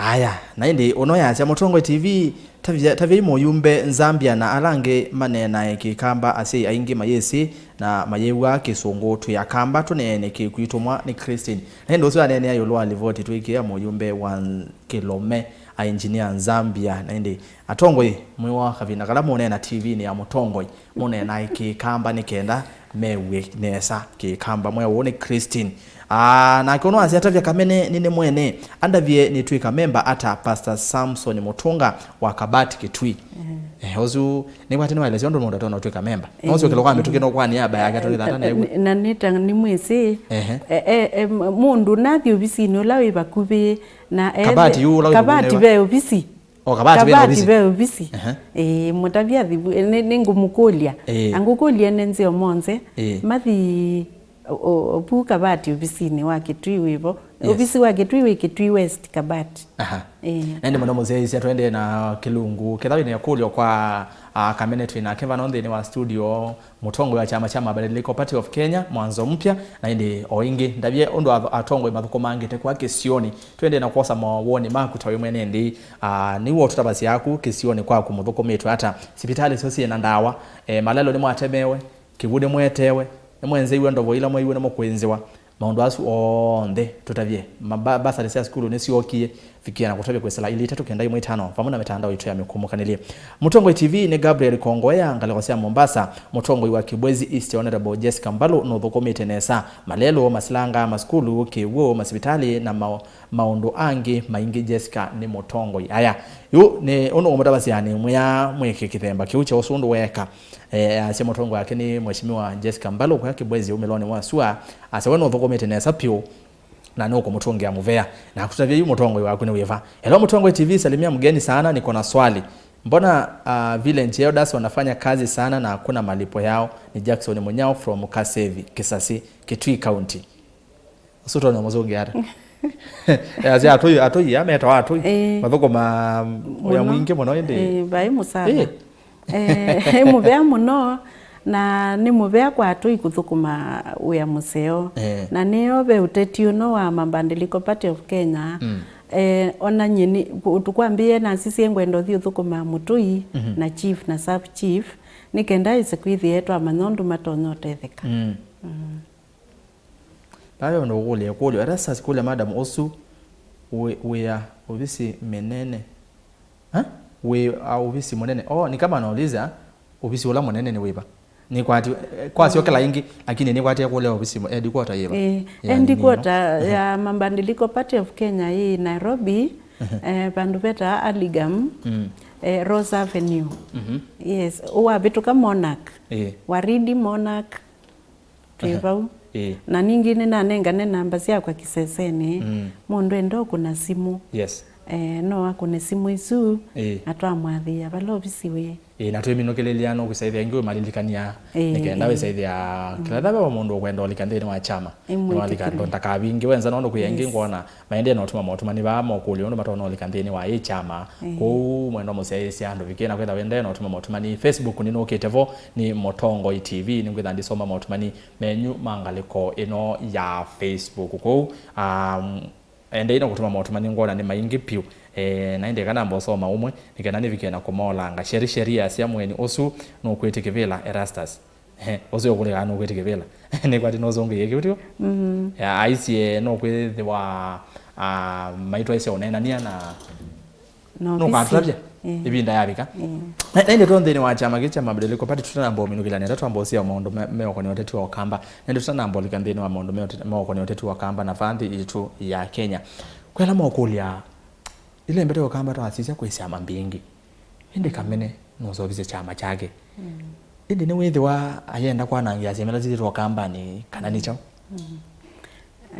Aya, na ĩndĩ ũno yasya Mũtongoi T V, tavya-, tavyai mũyumbe Zambia na ala angĩ maneenae Kĩkamba, asyai aingĩ mayĩsĩ na mayĩw'aa Kĩsũngũ. Twĩ Akamba, tũneene Kĩkw'ũ. Tũmwa nĩ Christine. Na ĩndĩ ũsu aneenea ĩũlũ wa livoti twĩkĩa mũyumbe wa Kĩlome, a engineer Zambia. Na ĩndĩ atongoi, mwĩ wa kavinda kala mũneena T V-nĩ ya Mũtongoi, mũneenae Kĩkamba nĩ kenda mew'e nesa Kĩkamba. Mweũ nĩ Christine. Aa, nake ũno asya, atavya Kamene nĩ, nĩ mwene, andavye nĩtwĩka memba ata, Pastor Samson Mũtũnga wa Kabati Kitui. Eh, ũsu nĩkwatĩ nĩwaelesya ũndũ mũndũ atonya ũtwĩka memba. No ũsu kĩloko mĩtũkĩ no kwani aba yake atũlĩthata na ĩw'e. Na nĩta nĩmwĩsĩ, Ehe. eh, eh, eh, mũndũ nathi ovisinĩ ũla wĩ vakuvĩ na Kabati yu ũla wĩ Kabati vakuvĩ ve ovisi. O Kabati ve Kabati ovisi. Ve ovisi. Ehe. Ĩĩ, mũtavya thivu, nĩ, nĩngũmũkũlya. Ĩĩ. Angũkũlya nĩ nzeo monze. Ĩĩ. Mathi o, o, vu Kabati ovisinĩ wa Kitui wĩvo. Yes. Ovisi wa Kitui wĩ Kitui West Kabati. Aha. Ĩĩ. Na ĩndĩ mũno mũsyaĩĩsya, tũendee na kĩlungu. Ketha wĩ na ĩkũlyo kwa, ah, Kamene twĩ nake vano nthĩnĩ wa studio, mũtongoi wa kyama kya Mabadiliko Party of Kenya, Mwanzo Mpya, na ĩndĩ o ĩngĩ, ndavye ũndũ atho-, atongoi mathũkũmangĩte kwa kĩsionĩ. Twendee na kwosa mawoni maku ta wĩ mwene nthĩ. Ah, nĩw'o tũtavasya aku kĩsionĩ kwaku mũthũkũmĩtwe ata? Sipitalĩ syo syĩ na ndawa? Eh, malelũ nĩmwatemewe? Kĩw'ũ nĩmwetewe? Nĩmwenzeew'e ndovo ila mweiwe nĩmũkwĩnzĩwa? Maũndũ asu onthe tũtavye. Maba-, basarĩ sya sukulu nĩsyookie? Vikĩa na kũtavya kwĩsĩla ilĩ itatũ kenda ĩmwe itano vamwe na mĩtandao itũ ya mĩkũmũkanĩlye. Mũtongoi T V nĩ Gabriel Kongoea, ngalĩko sya Mombasa. Mũtongoi wa Kibwezi East, Honorable Jessica Mbalu, nũthũkũmĩte nesa. Malelũ, masilanga, masukulu, kĩw'ũ, masipitalĩ na ma-, maũndũ angĩ maingĩ. Jessica nĩ mũtongoi. Aya, yu nĩ ũndũ ngũmũtavasya nĩ mwĩa mwĩke kĩthemba kĩu kya ũsu ũndũ weeka. Eh, asya mũtongoi wake nĩ Mheshimiwa Jessica Mbalu, kwa Kibwezi umĩlonĩ wa sua, asya we nũthũkũmĩte nesa vyũ na nũkũmũtũngĩa mũvea. Na akũtavya yu mũtongoi waku nĩ wĩva? Hello Mũtongoi T V, salimia mgeni sana, niko na swali. Mbona, ah, village elders wanafanya kazi sana na hakuna malipo yao? Ni Jackson Munyao from Kasevi, Kisasi, Kitui County. Ũsu ũtonya mũsũngĩa ata? Asya atũi, atũi, ametawa atũi. Ĩĩ. Mathũkũma wĩa mwingĩ mũno ĩndĩ. Ĩĩ, vai mũsala. Ĩĩ. Eh, e mũvea mũno, na nĩ mũvea kwa atũi kũthũkũma wĩa mũseo. Eh. Na nĩyo ve ũteti ũno wa Mabadiliko Party of Kenya. Mm. Eh, ona nyie nĩ, kũ-, tũkwambĩie nasisye ngwenda ũthi ũthũkũma mũtũi, mhm, na chief na sub chief, nĩ kenda ĩse kwĩthĩe twamanya ũndũ matonya ũtetheka. Mm. Mm. Vaa ve ũndũ ũkũlya ĩkũlyo. Erastus kũlya madam ũsu wĩ, wĩa ovisi mĩnene. Ha? Wĩ, a, ovisi mũnene. Oh, ni kama anauliza ovisi ũla mũnene nĩ wĩva? Nĩkwati, eh, kwasyo kĩla ĩngĩ, lakini nĩkwatĩe kũlya ovisi mũ-, headquarter yĩva? Eh, ya nini ĩno? Headquarter ya Mabadiliko Party of Kenya ĩ Nairobi, eh, vandũ vetawa Aligam, mm, eh, Rose Avenue. Mhm. Yes, wavĩtũka Monarch. Eh. Waridi Monarch. Twĩ vau. Ĩĩ. Na ningĩ nĩnanengane namba syakwa kĩsesenĩ. Mm. Mũndũ enda ũkũna simũ. Yes. Eh, no akũne simũ isu, ĩĩ, na twamwathĩĩa vala ovisi wĩ. Ĩĩ, na twĩminũkĩlĩlya nũkwĩsaĩthĩa ĩngĩ wĩmalilikany'a, ĩĩ, nĩ kenda wĩsaĩthĩa kĩla thava wa mũndũ ũkwenda ũlika nthĩnĩ wa kyama. Ĩmwĩtĩkĩlye. Nĩwalika ndakavingĩ wenza nũndũ kwĩ angĩ, yes, ngwona maendee na ũtuma motumani vaa mokũlyo ũndũ matonya ũlika nthĩnĩ wa ĩ kyama. Ĩĩ. Kwoou mwendwa mũsyaĩĩsya ndũvikĩe na kwĩtha wendee na ũtuma motumani. Facebook nĩnũkĩte vo, nĩ Mũtongoi T V, nĩngwĩtha ndisoma motumani menyu ma ngalĩko ĩno ya Facebook. Kwoou, um, endei na kũtuma motumani ngwona nĩ maingĩ piũ. Eh, na ĩndĩ kana mbosoma ũmwe, nĩ kenda nĩvikĩe na kũmolanga. Sheri, Sheri asya mũeni ũsu nũkwĩtĩkĩvĩla Erastus. Ehe, ũsu ũkũlĩkaa nũkwĩtĩkĩvĩla. Nĩkwati nũsũngĩie kĩu tio? Mm. Ya, aisye nũkwĩthĩwa, ah, maitwaisye ũneenania na nũkwatũtavya, ĩĩ, ĩvinda yavika. Ĩĩ. Na, na ĩndĩ tũ nthĩnĩ wa kyama kĩĩ kya Mabadiliko Party tũtanamba ũminũkĩlya nenda twamba ũsea maũndũ me, meũkonĩa ũteti wa Ũkamba. Na ĩndĩ tũtanamba ũlika nthĩnĩ wa maũndũ meũte-, meũkonĩa ũteti wa Ũkamba na vaa nthĩ yitũ ya Kenya. Kwĩ ala mokũlya, ĩla ĩmbete Ũkamba twasisya kwĩ syama mbingĩ. Ĩndĩ Kamene nũseũvisye kyama kyake. Mm. Ĩndĩ nĩwĩthĩwa ayenda kwanangĩa syama ila syĩtĩtwe Ũkambanĩ kana nĩ kyaũ? Mm.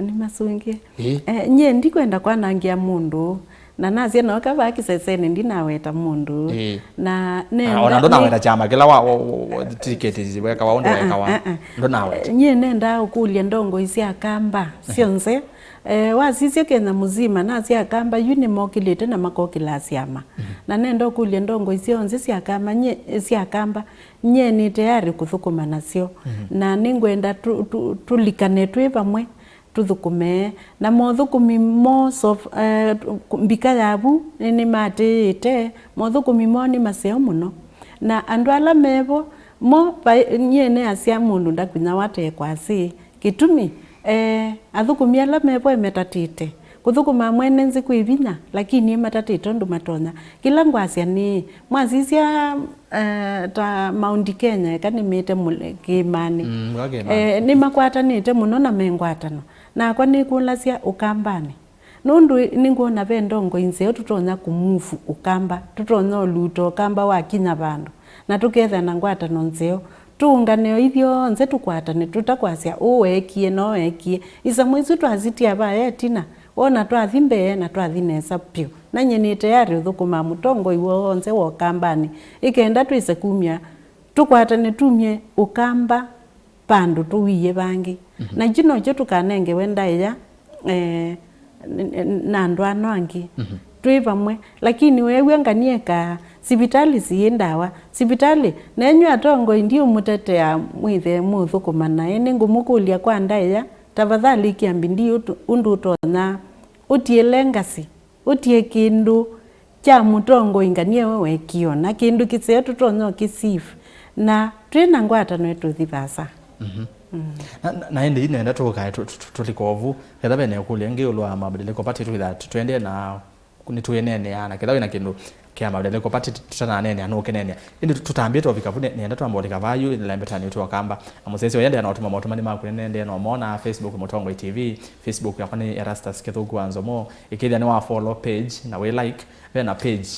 Nĩ masũngĩ. Ĩĩ. Eh, nyie ndikwenda kwanangĩa mũndũ, na nasya no kavaa kĩsesenĩ ndinaweta mũndũ. Ĩĩ. Na nenda, ah, ona ndũnaweta kyama kĩla wa, wa, wa, wa ticket wekawa ũndũ wekawa. Ah, ah, ah. Ndũnaweta. Nyie nendaa ũkũlya ndongoi sya Kamba syonthe. Eh, wasisya Kenya mũsima, nasya Akamba yu nĩmokĩlĩte na makokĩlaa syama. Mhm. Na nenda ũkũlya ndongoi syonthe sya Kamba, nyie, sya Kamba, nyie nĩ tayarĩ kũthũkũma nasyo. Mhm. Na nĩngwenda tũ, tũ, tũlikane twĩ vamwe. tũthũkũme, na mothũkũmi moo, eh, mbika yavu nĩmatĩĩte, mothũkũmi moo nĩ maseo mũno. Na andũ ala mevo mo, nyie nĩasya mũndũ ndakunyawa tekwasĩ. Kĩtumi, eh, athũkũmi ala mevo ĩmetatĩte. Kũthũkũma mwene nzĩ kwĩ vinya, lakini ĩmatatĩte ũndũ matonya. Kĩla ngwasya nĩ, mwasisya, eh, ta Mount Kenya, eka nĩmĩte kĩĩmanĩ. Mm, wa kĩĩmanĩ. Eh, nĩmakwatanĩte mũno na me ngwatano. Nakwa nĩkũlasya Ũkambanĩ. Nũndũ nĩngwona ve ndongoi nzeo tũtonya kũmuvu Ũkamba, tũtonya ũluta Ũkamba wakinya vandũ, na tũkethĩa na ngwatano nzeo. Tũũngane o ithyonthe tũkwatane, tũtakwasya ũũ weekie, no weekie. Isamũ isu twasitia vaya ĩtina, wona twathi mbee na twathi nesa vyũ. Na nyie nĩ tayarĩ ũthũkũma mũtongoi w'onthe wa Ũkambanĩ, ĩkenda twĩse kumya, tũkwatane tumye Ũkamba vandũ tũwie vangĩ. Mhm. Na kyu nokyo tũkanengewe ndaĩa, eh, n-, n-, na andũ ano angĩ. Mhm. Twĩ vamwe. Lakini weew'a nganieka, sivitalĩ siyĩ ndawa. Sivitalĩ, nenyu atongoi ndiũmũtetea mwĩthe mũthũkũma naĩ, nĩngũmũkũlya kwa ndaĩa, tafadhali ĩkĩa mbindii ũtu-, ũndũ ũtonya ũtiĩle ngasĩ. Ũtie kĩndũ kya mũtongoi ngania we weekie, o na kĩndũ kĩseo tũtonya ũkĩsive, na twĩ na ngwatano ĩtũthi vaasa. Mhm. Mm. Na, na, na ĩndĩ yu nenda tũkae tũ-, tũ-, tũ-, tũlika ovu, ketha vena ĩkũlyo ĩngĩ ĩũlũ wa mabadiliko party twĩtha tũ-, tũendee na nĩtwĩneenea, na ketha wĩna kĩndũ kĩa mabadiliko party tũtananeenea, nũkĩneenea. Ĩndĩ tũ-, tũtambĩte ũvika vu, ne-, nenda twamba ũlika vaa yu ĩlembetanĩ ũtũ wa Ũkamba. Na mũsyaĩĩsya ũyendea na ũtũma motũmani maku, nĩnendee na ũmona Facebook Mũtongoi T V, Facebook yakwa nĩ Erastus Kĩthũku wa Nzomo. Ĩkĩthĩa nĩ wa follow page na wĩ like, ve na page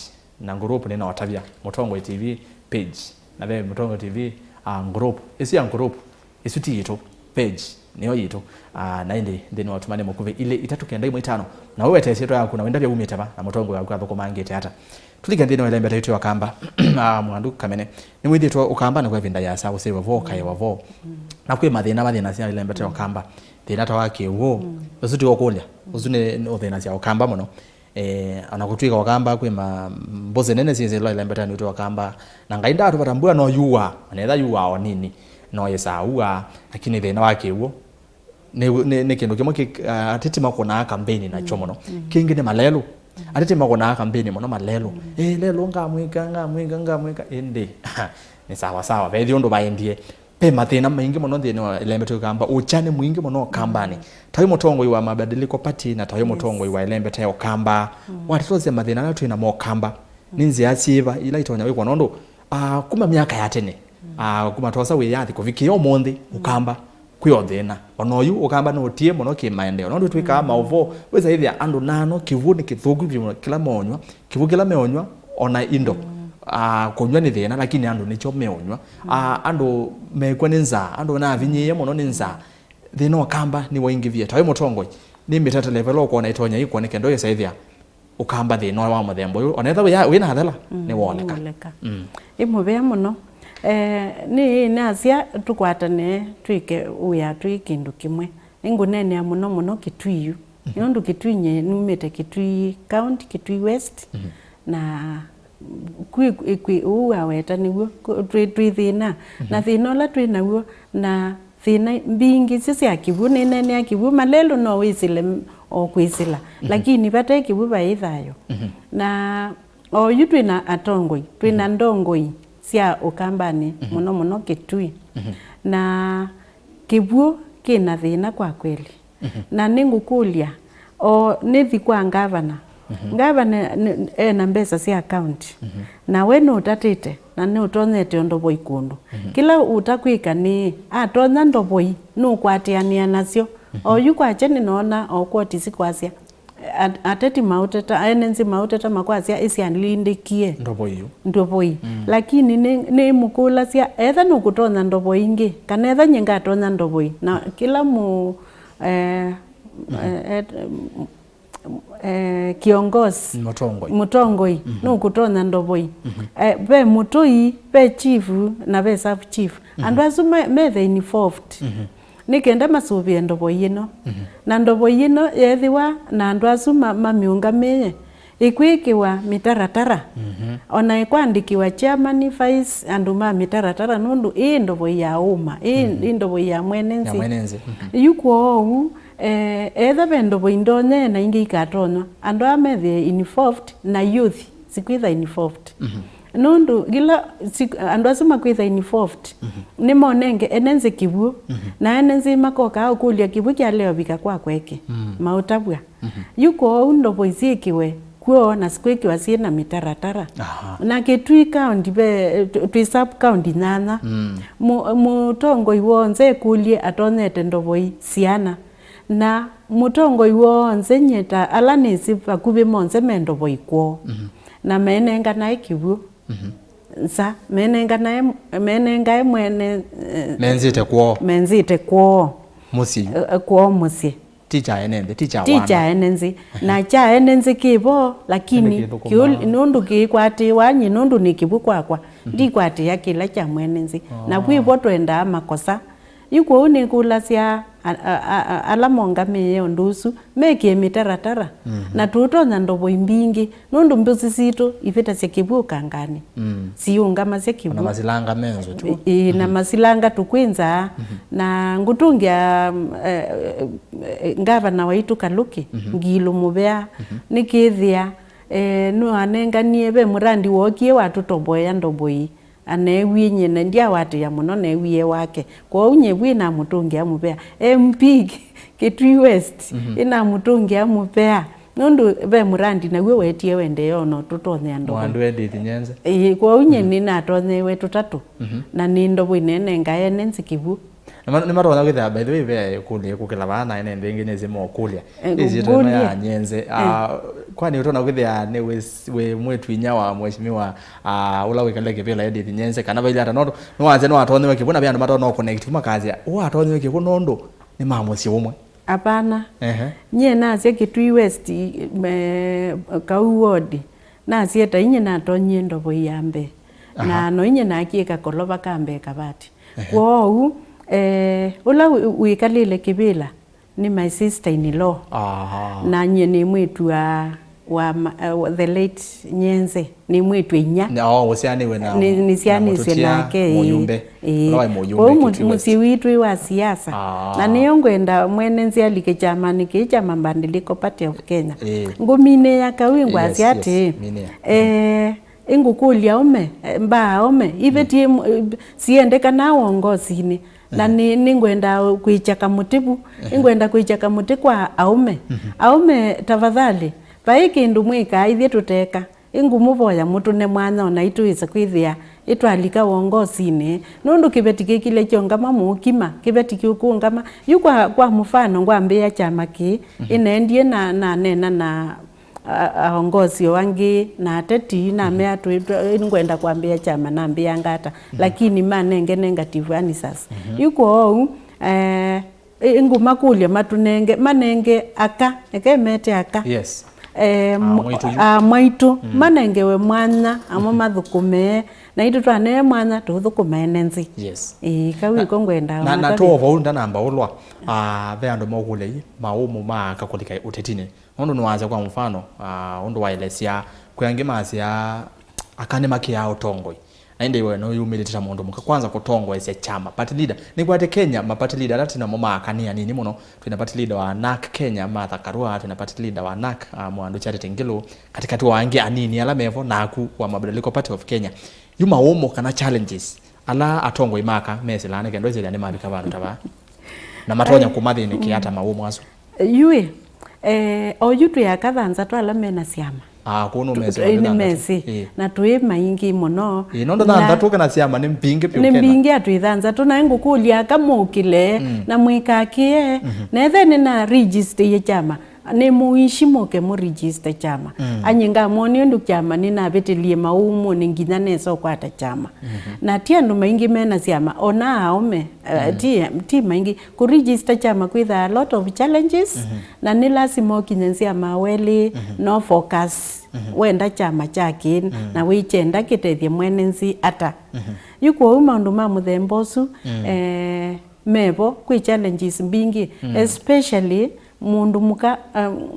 na group nĩ na ũtavya Mũtongoi T V page, na ve Mũtongoi T V, ah, group. Ĩsu ya group, ĩsu ti yitũ, page nĩyo yitũ. Ah, na ĩndĩ nthĩnĩ wa ũtũmani mũkuvĩ ilĩ, itatũ, kenda, ĩmwe, itano, na ũwete syĩtwa yaku na wĩndavya umĩte va na mũtongoi waku athũkũmangĩte ata. Tũlike nthĩnĩ wa ĩlembeta yitũ ya Ũkamba, ah, Mwandu Kamene. Nĩwĩthĩĩtwe Ũkamba nĩ kwa ĩvinda yasa ũsĩwe vo, ũkaĩwa vo. Na kwĩ mathĩna mathĩnasya ĩlembeta ya Ũkamba. Thĩna ta wa kĩw'ũ. Mm. Ũsu ti ũkũlya. Ũsu nĩ, nĩ ũthĩnasya Ũkamba mũno. Eh, ona kũtw'ĩka Ũkamba kwĩ ma, mbũsĩ nene syĩsĩlwa ĩlembetanĩ witũ wa Ũkamba. Na Ngai ndaatũvata mbua no yuaa, ona etha yuaa o nini, no yĩsaa uaa, lakini thĩna wa kĩw'ũ nĩ, nĩ, nĩ kĩndũ kĩmwe kĩ, ah, ateti makũnaa kambeini nakyo mũno. Mm. Kĩngĩ nĩ malelũ. Mm. Ateti makũnaa kambeini mũno malelũ. Mm. Eh, lelũ ngamwĩka, ngamwĩka, ngamwĩka, ĩndĩ nĩ sawa sawa, vethĩ ũndũ vaendie. Ve mathĩna maingĩ mũno nthĩnĩ wa ĩlembeta ya Ũkamba. Ũkya nĩ mwingĩ mũno Ũkambanĩ. Mm. Ta wĩ mũtongoi wa Mabadiliko Party na ta wĩ, yes, mũtongoi wa ĩlembeta ya Ũkamba. Mm. Watatosya mathĩna ala twĩ namo Ũkamba. Mm. Nĩ nzĩa syĩva ila itonya wĩkwa? Nũndũ, ah, kuma myaka ya tene, mm, ah, kuma twosa wĩyathi kũvikĩa ũmũnthĩ, mm, Ũkamba kwĩ o thĩna. Ona oyu Ũkamba nũtie mũno kĩ maendeeo. Nũndũ twĩkaa, mm, maũvoo, wĩsa ĩthĩa andũ nano kĩw'ũ nĩ kĩthũku vyũ kĩla meũnyw'a. Kĩw'ũ kĩla meũnyw'a, ona indo, mm, ah, kũnyw'a nĩ thĩna, lakini andũ nĩkyo meũnyw'a. Mm. Ah, andũ mekw'a nĩ nzaa, andũ navinyĩĩe mũno nĩ nzaa. Thĩna Ũkamba nĩwaingĩvie. Ta wĩ mũtongoi, nĩ mĩtatelemelo ũkwona ĩtonya ĩkwoneka ndo yĩsa ĩthĩa Ũkamba thĩna wa mũthemba ũyũ, ona ethĩwa wĩ, wĩ na thela, mm, nĩwoneka. Nĩwoneka. Mm. Ĩ mũvea mũno. Eh, nĩ nasya tũkwatane twĩke wĩa twĩ kĩndũ kĩmwe. Nĩngũneenea mũno mũno Kitui yu. Mhm. Nũndũ Kitui nyie numĩte Kitui County, Kitui West, mhm, na kwĩ, kwĩ, kwĩ ũu waweta nĩw'o, kũ-, twĩ, twĩ thĩna. Mhm. Na thĩna ũla twĩ naw'o, na thĩna mbingĩ syo sya kĩw'ũ, nĩneenea kĩw'ũ, malelũ no wĩsĩle m-, o kwĩsĩla. Mhm. Lakini vate kĩw'ũ vaĩ thayũ. Mhm. Na oyu twĩ na atongoi, twĩ na, mhm, ndongoi sya Ũkambanĩ, mhm, mũno mũno Kitui. Mhm. Na kĩw'ũ kĩ na thĩna kwa kweli. Mhm. Na nĩngũkũlya, o nĩthi kwa ngavana. Mhm. Ngavana nĩ, ena mbesa sya county. Mhm. Na we nũtatĩte, na nĩũtonyete ũndovoi kũndũ. Mhm. Kĩla ũtakwĩka nĩ, atonya ndovoi, nũkwatĩanĩa nasyo. Mhm. Oyu kwakya nĩnoona o kwotisi kwasya, at-, ateti maũteta, ene nzĩ maũteta makwasya ĩsyalindĩkie ndovoi yu. Ndovoi. Mm. Lakini nĩ, nĩmũkũlasya, etha nũkũtonya ndovoi ingĩ, kana etha nyie ngatonya ndovoi. Na kĩla mũ-, eh, eh, eh, eh, kiongozi, mũtongoi. Mũtongoi, mhm, nũkũtonya ndovoi. Mhm. Eh, ve mũtũi, ve chief, na ve sub chief. Mhm. Andũ asu me, me the involved. Mhm. Nĩ kenda masũvĩe ndovoi ĩno. Mhm. Na ndovoi ĩno yeethĩwa na andũ asu ma, mamĩũngamĩe, ĩkwĩkĩwa mĩtaratara. Mhm. Ona ĩkwandĩkĩwa chairman, vice, andũ ma mĩtaratara, nũndũ ĩ ndovoi ya ũma, ĩ, mhm, ĩ ndovoi ya mwene nzĩ. Ya mwene nzĩ. Mhm. Yu kwoou, Eh, etha ve ndovoi ndonyee na ingĩ ikatonywa, andũ aa methĩe involved na youth sikwĩtha involved. Mhm. Nũndũ kĩla si-, andũ asu makwĩtha involved, mhm, nĩmonenge ene nzĩ kĩw'ũ. Mhm. Na ene nzĩ makokaa ũkũlya kĩw'ũ kya leo vika kwa kweke. Mm. Maũtavw'a. Mhm. Yu kwoou ndovoi syĩkĩwe kw'o na sikwĩkĩwa syĩ na mĩtaratara. Aha. Na Kitui County ve, tw-, twĩ sub county nyanya. Mm. Mu-, mũtongoi w'onthe ekũlye atonyete ndovoi siana. Na mũtongoi w'onthe nyie ta ala nĩsĩ vakuvĩ monthe me ndovoi kwoo. Mhm. Na menenganae kĩw'ũ. Mhm. Nza, menenganae, menengae mwene, eh, menzĩte kwoo. Menzĩte kwoo. Mũsyĩ yu. Eh, eh, kwoo mũsyĩ. Ti kya ene nthĩ, ti kya ti wana. Kya ene nzĩ. Ehe. Na kya ene nzĩ kĩvo, lakini kĩndũ kĩu kĩthũkũmaa. Nũndũ kĩikwatĩĩwa nyie, nũndũ nĩ kĩw'ũ kwakwa, mhm, ndikwatĩĩa kĩla kya mwene nzĩ. Oh. Na kwĩvo twendaa makosa. Yu kwoou nĩkũlasya a-, a-, a-, a-, ala mongamĩĩe ũndũ ũsu mekĩe mĩtaratara, mhm, na tũũtonya ndovoi mbingĩ, nũndũ mbũsĩ sitũ ivĩtasya kĩw'ũ ũkanganĩ. Mm. Siũngamasya kĩw'ũ. Ona masilanga menzo tu. Ĩ-, ĩĩ, na, mhm, masilanga tũkwĩnzaa, mhm, na ngũtũngĩa, mm, eh, eh, ngavana waitũ Kalũki, mhm, Ngilu Mũvea, mhm, nĩkĩthĩa, eh, nĩwanenganie ve mũrandi wookie watũtoboea ndovoi. Aneewie nyie, na ndyawatĩĩa mũno, neewie wake. Kwoou nyie vu ĩnamũtũngĩa mũvea. M P Kitui West, mhm, ĩnamũtũngĩa mũvea. Nũndũ ve mũrandi naw'o wetie wendee o na ũtũtonyea ndovoi. Mwandu Edith Nyenze. Ĩĩ, kwoou nyie, mhm, nĩnatonyeewe tũtatũ. Mhm. Na nĩ ndovoi nenengae ene nzĩ kĩw'ũ. Nĩma-, nĩmatonya kwĩthĩa, by the way, ve kũlya kũkĩla vaa na ene nthĩ ĩngĩ nĩsĩ mokũlya. Eh, ĩsyĩtwa ĩno ya kũlya. Nyenze. Eh. Ah, kwani ũtonya kwĩthĩa nĩ wĩ, wĩ mwĩtu inya wa mheshimiwa, ah, ũla wĩkalile kĩvĩla Edith Nyenze, kana vailye ata? Nũndũ nĩwasya nĩwatonyewe kĩw'ũ na ve andũ matonya kũconnect makasya, "Ũũ atonyewe kĩw'ũ nũndũ nĩ ma mũsyĩ ũmwe." Apana. Ehe. Nyie nasya Kitui West, me, Kau ward, nasya ta inyie natonyie ndovoi ya mbee. Aha. Na no inyie nakie kakolova ka mbee kavati. Ehe. Kwoou, eh, ũla wĩ-, wĩkalĩle kĩvĩla nĩ my sister in law. Aha. Na nyie nĩ mwĩtu wa, wa ma-, eh, wa the late Nyenze. Nĩ mwĩtu inya. Na, oh, ũsyaanĩw'e na, nĩ, nĩsyaanĩsye na mũtũtia nake, ĩĩ. Mũyumbe. Ĩĩ. Ũla waĩ mũyumbe. Kwoou mũ-, Kitui West. Mũsyĩ witũ wĩ wa siasa. Ah. Na nĩyo ngwenda mwene nzĩ alike kyamanĩ kĩĩ kya Mabadiliko Party of Kenya. Ĩĩ. Ngũminĩĩa Kau ngwasya, yes, yes, atĩĩ, minĩa. Eh, ĩngũkũlya aũme, eh, mbaa aũme, iveti, mm, eh, siendekana wongosinĩ. Na, mhm, nĩ, nĩngwenda kwĩkya kamũtĩ vu. Mhm. Nĩngwenda kwĩkya kamũtĩ kwa aũme. Mhm. Aũme, tafadhali, vai kĩndũ mwĩkaa ithyĩ tũteka. Ĩngũmũvoya mũtũne mwanya o naitũ ĩse kwĩthĩa ĩtwalika wongosinĩ. Nũndũ kĩveti kĩkile kĩũngama mũũkima, kĩveti kĩũkũngama. Yu kwa, kwa mũfano, ngwambĩĩa kyama kĩĩ, mhm, ĩnaendie na, naneena na a-, aongosi o angĩ na ateti, namea, mhm, twĩ-, twĩ-, nĩngwenda kwambĩĩa kyama, nambĩĩa ngata, mhm, lakini manenge negative answers. Mhm. Yu kwoou, eh, ĩ-, ngũmakũlya matũnenge, manenge aka, eke mete aka. Yes. Eh, aa mwaitũ yu. Aa mwaitũ, mm, manengewe mwanya, amwe, mhm, mathũkũme, naitũ twanee mwanya, tũthũkũme ene nzĩ. Yes. Ĩĩ, kau ĩko ngwenda na, na, na makathi. Tũo vau ndanamba ũlwa, ah, ve andũ mokũlya ii, maũmũ ma aka kũlika ũtetinĩ. Nũndũ nĩwasya, kwa mũfano, ah, ũndũ waelesya, kwĩ angĩ masyaa aka nĩmakĩaa ũtongoi. Na ĩndĩ we nũyumĩlĩte ta mũndũ mũka. Kwanza kũtongoesya kyama, party leader. Nĩkwatĩ Kenya, ma party leader ala twĩ namo ma aka nĩ anini mũno. Twĩ na party leader wa NARC Kenya, Martha Karua, twĩ na party leader wa NARC, ah, Mwandũ Charity Ngilu, katĩkatĩ wa angĩ anini ala mevo, naku wa Mabadiliko Party of Kenya. Yu maũmũ kana challenges ala atongoi ma aka mesĩlaa nĩ kenda ũsĩlya nĩmavika vandũ ta vaa? Na matonya kũmathĩnĩkĩa ata maũmũ asu? Yu ĩ, eh, oyu twĩ aka thanthatũ ala mena syama. Ah, kũu nũmesĩ. Ĩĩ, nĩ mesĩ. Ĩĩ. Na twĩ maingĩ mũno. Ĩĩ, nũndũ na thanthatũ kana syama nĩ mbingĩ vyũ nĩ Kenya. Mbingĩ atwĩ thanthatũ, na ngũkũlya aka mũkĩle, mm, na mwĩkakĩe, mhm, na ethe nĩ na register kyama. Nĩ mũishi mũke mũ register kyama. Mm. Anyi ngamwoni ũndũ kyama nĩnavĩtĩlie maũmũnĩ nginya nesa ũkwata kyama. Mhm. Na ti andũ maingĩ mena syama, ona aũme, eh, mm, ti, ti maingĩ. Kũ register kyama kwĩthaa a lot of challenges, mhm, na nĩ lasima ũkinye nzĩa mawelĩ, mhm, no focus, mhm, wenda kyama kyakĩ, mm, na wĩkyenda kĩtethye mwene nzĩ ata. Mhm. Yu kwoou maũndũ ma mũthemba ũsu, mm, eh, mevo, kwĩ challenges mbingĩ, mm, especially mũndũ mũka, um,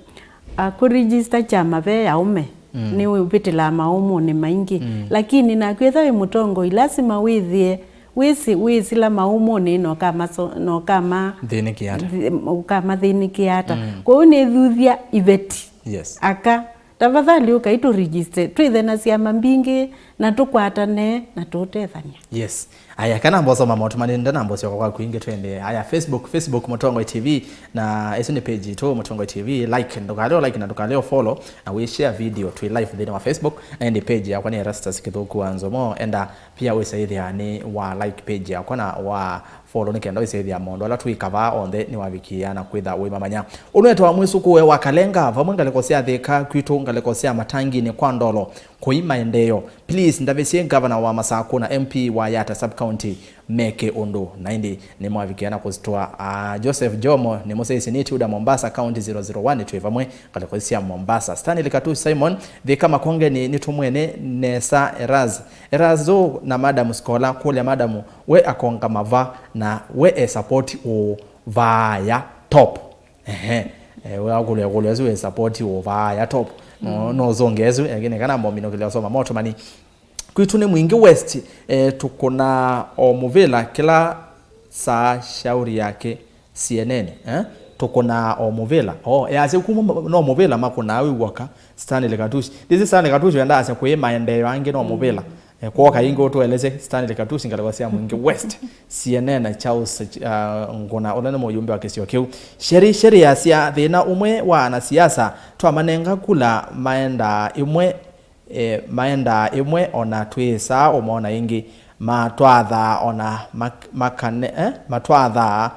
akũregister kyama ve aũme, mm, nĩwĩvĩtĩlaa maũmũnĩ maingĩ. Mm. Lakini naku ethwa wĩ mũtongoi, lasima wĩthĩe Wĩsĩ, wĩsĩla maũmũnĩ na ũkamaso-, na ũkama-, Thĩnĩkĩa ata? Thi-, ũkamathĩnĩkĩa ata? Mm. Kwoou nĩthuthya iveti. Yes. Aka, tafadhali ũkai tũregister, twĩthe na syama mbingĩ, na tũkwatane, na tũũtethany'a. Yes. Aya, kana mboso ma maũtũmanĩnda na mboso kwa kwingĩ twende. Aya, Facebook, Facebook Mũtongoi T V, na ĩsu nĩ page itũ, Mũtongoi T V. Like, ndũkaleo like na ndũkaleo follow, na wĩ share video twĩ live nthĩnĩ wa Facebook, na ĩndĩ page yakwa nĩ Erastus Kĩthũku wa Nzomo. Enda pia wĩsaĩthĩa nĩ wa like page yakwa na wa follow nĩ kenda wĩsaĩthĩa maũndũ ala twĩka vaa onthe nĩwavikĩĩa na kwĩtha wĩmamanya. Ũnũete wa mwĩsũkũe wa Kalenga, vamwe ngalĩko sya Thĩka, kwitũ ngalĩko sya Matanginĩ kwa Ndolo, kũi maendeeo. Please, ndavĩsye governor wa Masakũ na M P wa Yatta sub-county meke ũndũ. Na ĩndĩ nĩmwavikĩa na kũsitwa, ah, Joseph Jomo, nĩmũsyaĩĩsye nĩ Tilda Mombasa, County zero zero one, twĩ vamwe ngalĩko sya Mombasa. Stanley Katushi Simon, Thĩka Makongeni, nĩtũmwene nesa Eraz. Erazo na Madam Scola, kũlya Madam, we akonga mava na we e support ũ vaaya top. Ehe. Eh, we akũlya kũlya su we support ũ vaaya top. No, no ũsũngĩe su, lakini kana mbominũkĩlya ũsoma maũtũmani. Kwitũ nĩ Mwingi West, eh, tũkũna o mũvĩla kĩla saa shauri yake. C N N, eh? Tũkũnaa o mũvĩla. Oh, easya kuma no mũvĩla makũnaa wĩ w'oka, Stanley Katushi. Ndĩsĩ Stanley Katushi wendaa asya kwĩ maendeeo angĩ no mũvĩla. Eh, kwoka ingĩ ũtũelesye Stanley Katushi ngalĩko sya Mwingi West. C N N Charles, uh, Ngũna, ũla nĩ mũyumbe wa kĩsio kĩu. Sheri, Sheri asya thĩna ũmwe wa anasiasa twamanenga kula maendaa ĩmwe, e, maendaa ĩmwe, ona twĩsaa ũmona ĩngĩ, matwathaa ona mak-, makane-, eh, matwathaa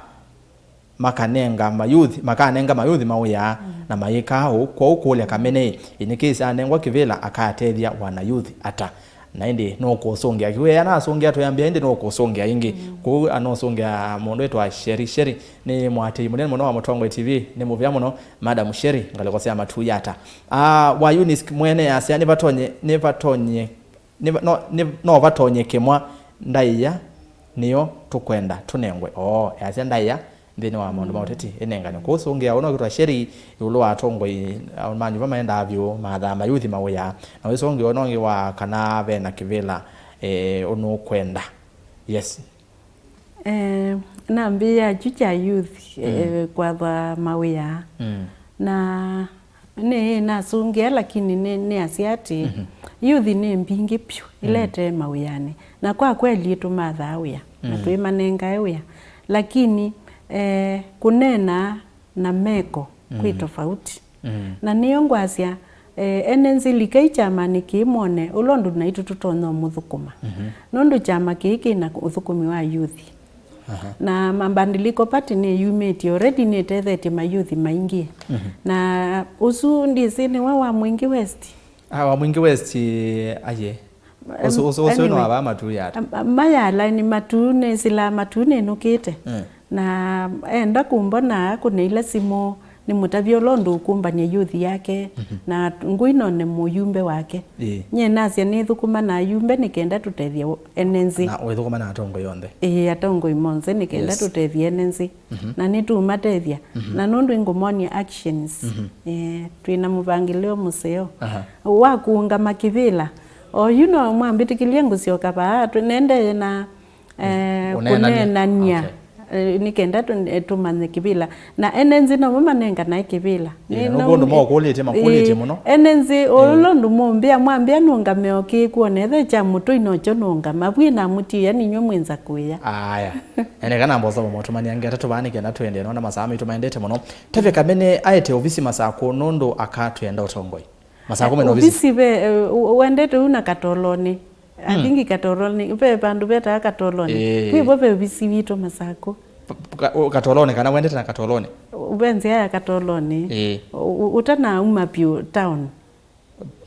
makanenga mayuthi, makanenga mayuthi mawĩa, na mayĩkaa ũu. Kwoou kũlya Kamene, in case anengwa kĩvĩla, akatethya wanayuthi ata? Na ĩndĩ nũkũsũngĩa kĩu, ea nasũngĩa twĩambĩa, ĩndĩ nũkũsũngĩa ĩngĩ. Kwoou anũsũngĩa mũndũ wĩtwa Sheri. Sheri nĩ mũatĩĩi mũnene mũno wa Mũtongoi T V, nĩ mũvea mũno. Madam Sheri, ngalĩko sya Matuyata. Ah, wa Eunice mwene asya, nĩvatonye, nĩvatonye, nĩva-, no, nĩ-, no vatonye kĩmwa ndaĩa, nĩyo tũkwenda tũnengwe. Oo, easya ndaĩa nthĩnĩ wa maũndũ ma ũteti ĩnengane. Kũsũngĩa ũno ũkĩtwa Sheri ĩũlũ wa atongoi, ah, ma nyũmba maendaa vyũ, mathaa mayuthi mawĩa. Na wĩsũngĩa ũno ũngĩ wa kana vena kĩvĩla, eh, ũnũkwenda. Yes. Eh, nambĩĩa kyu kya youth, eh, kwathwa mawĩa. Mm. Na nĩ nasũngĩa, lakini nĩ, nĩ asya atĩ youth nĩ mbingĩ pyũ ilete mawĩanĩ. Na kwa kweli tũmathaa wĩa, na twĩmanengae wĩa. Lakini, eh, kũneena na meko kwĩ tofauti. Na nĩyo ngwasya, eh, ene nzĩ likai kyamanĩ kĩĩ mwone ũla ũndũ naitũ tũtonya ũmũthũkũma. Nũndũ kyama kĩĩ kĩ na ũthũkũmi wa youth. Na Mabadiliko Party nĩyumĩtye already, nĩtethetye mayouth maingĩ. Na ũsu ndĩsĩ nĩwe wa Mwingi West. Ah, wa Mwingi West, eh, aye. Ũsu, ũsu, ũsu nĩ wa vaa Matuyata. Mayala nĩ Matu, nĩsĩlaa Matu nĩnũkĩte. Na enda kũmbona akũneile simũ, nĩmũtavye ũla ũndũ ũkũmbany'a youth yake, na ngũi none mũyumbe wake. Ĩĩ. Nyie nasya nĩthũkũma na ayumbe nĩ kenda tũtethye ene nzĩ. Na ũithũkũma na atongoi onthe. Ĩĩ, atongoi monthe nĩ kenda tũtethye ene nzĩ. Na nĩtũũmatethya. Na nũndũ ngũmonia actions. Eh, twĩ na mũvangĩlĩo mũseo. Wa kũũngama kĩvĩla. Oyu no mwambĩtĩkĩlye ngũsyoka vaa, twĩ-, nendee na, eh, kũneenany'a. Eh, nĩ kenda tũ-, eh, tũmanye kĩvĩla. Na ene nzĩ nomo manenganae kĩvĩla. Ĩĩ, na nũkw'o ũndũ makũlĩtye, makũlĩtye mũno. Ene nzĩ, ũla ũndũ mũmbĩa, mwambĩa nũngame o kĩĩ kwone, ethe kya mũtũi nokyo nũngama. Vwĩ namũtiĩa ninyw'ĩ mwĩnza kũĩa. Aya. Ene kana mboso vamwe tũmany'a ngetatũ vaa nĩ kenda tũendee, nona masaa maitũ maendete mũno. Tavye Kamene aete ovisi Masakũ nũndũ akatwenda ũtongoi. Masakũ mena ovisi? Ovisi ve, eh, u-, wendete u na Katolonĩ. I think Katolonĩ, ve vandũ vetaa Katolonĩ. Ĩĩ. Kwĩ vo ve ovisi witũ Masakũ. Ka-, u-, Katolonĩ, kana wendete na Katolonĩ? Ve nzĩa ya Katolonĩ. Ĩĩ. U-, u-, ũtanauma vyũ town.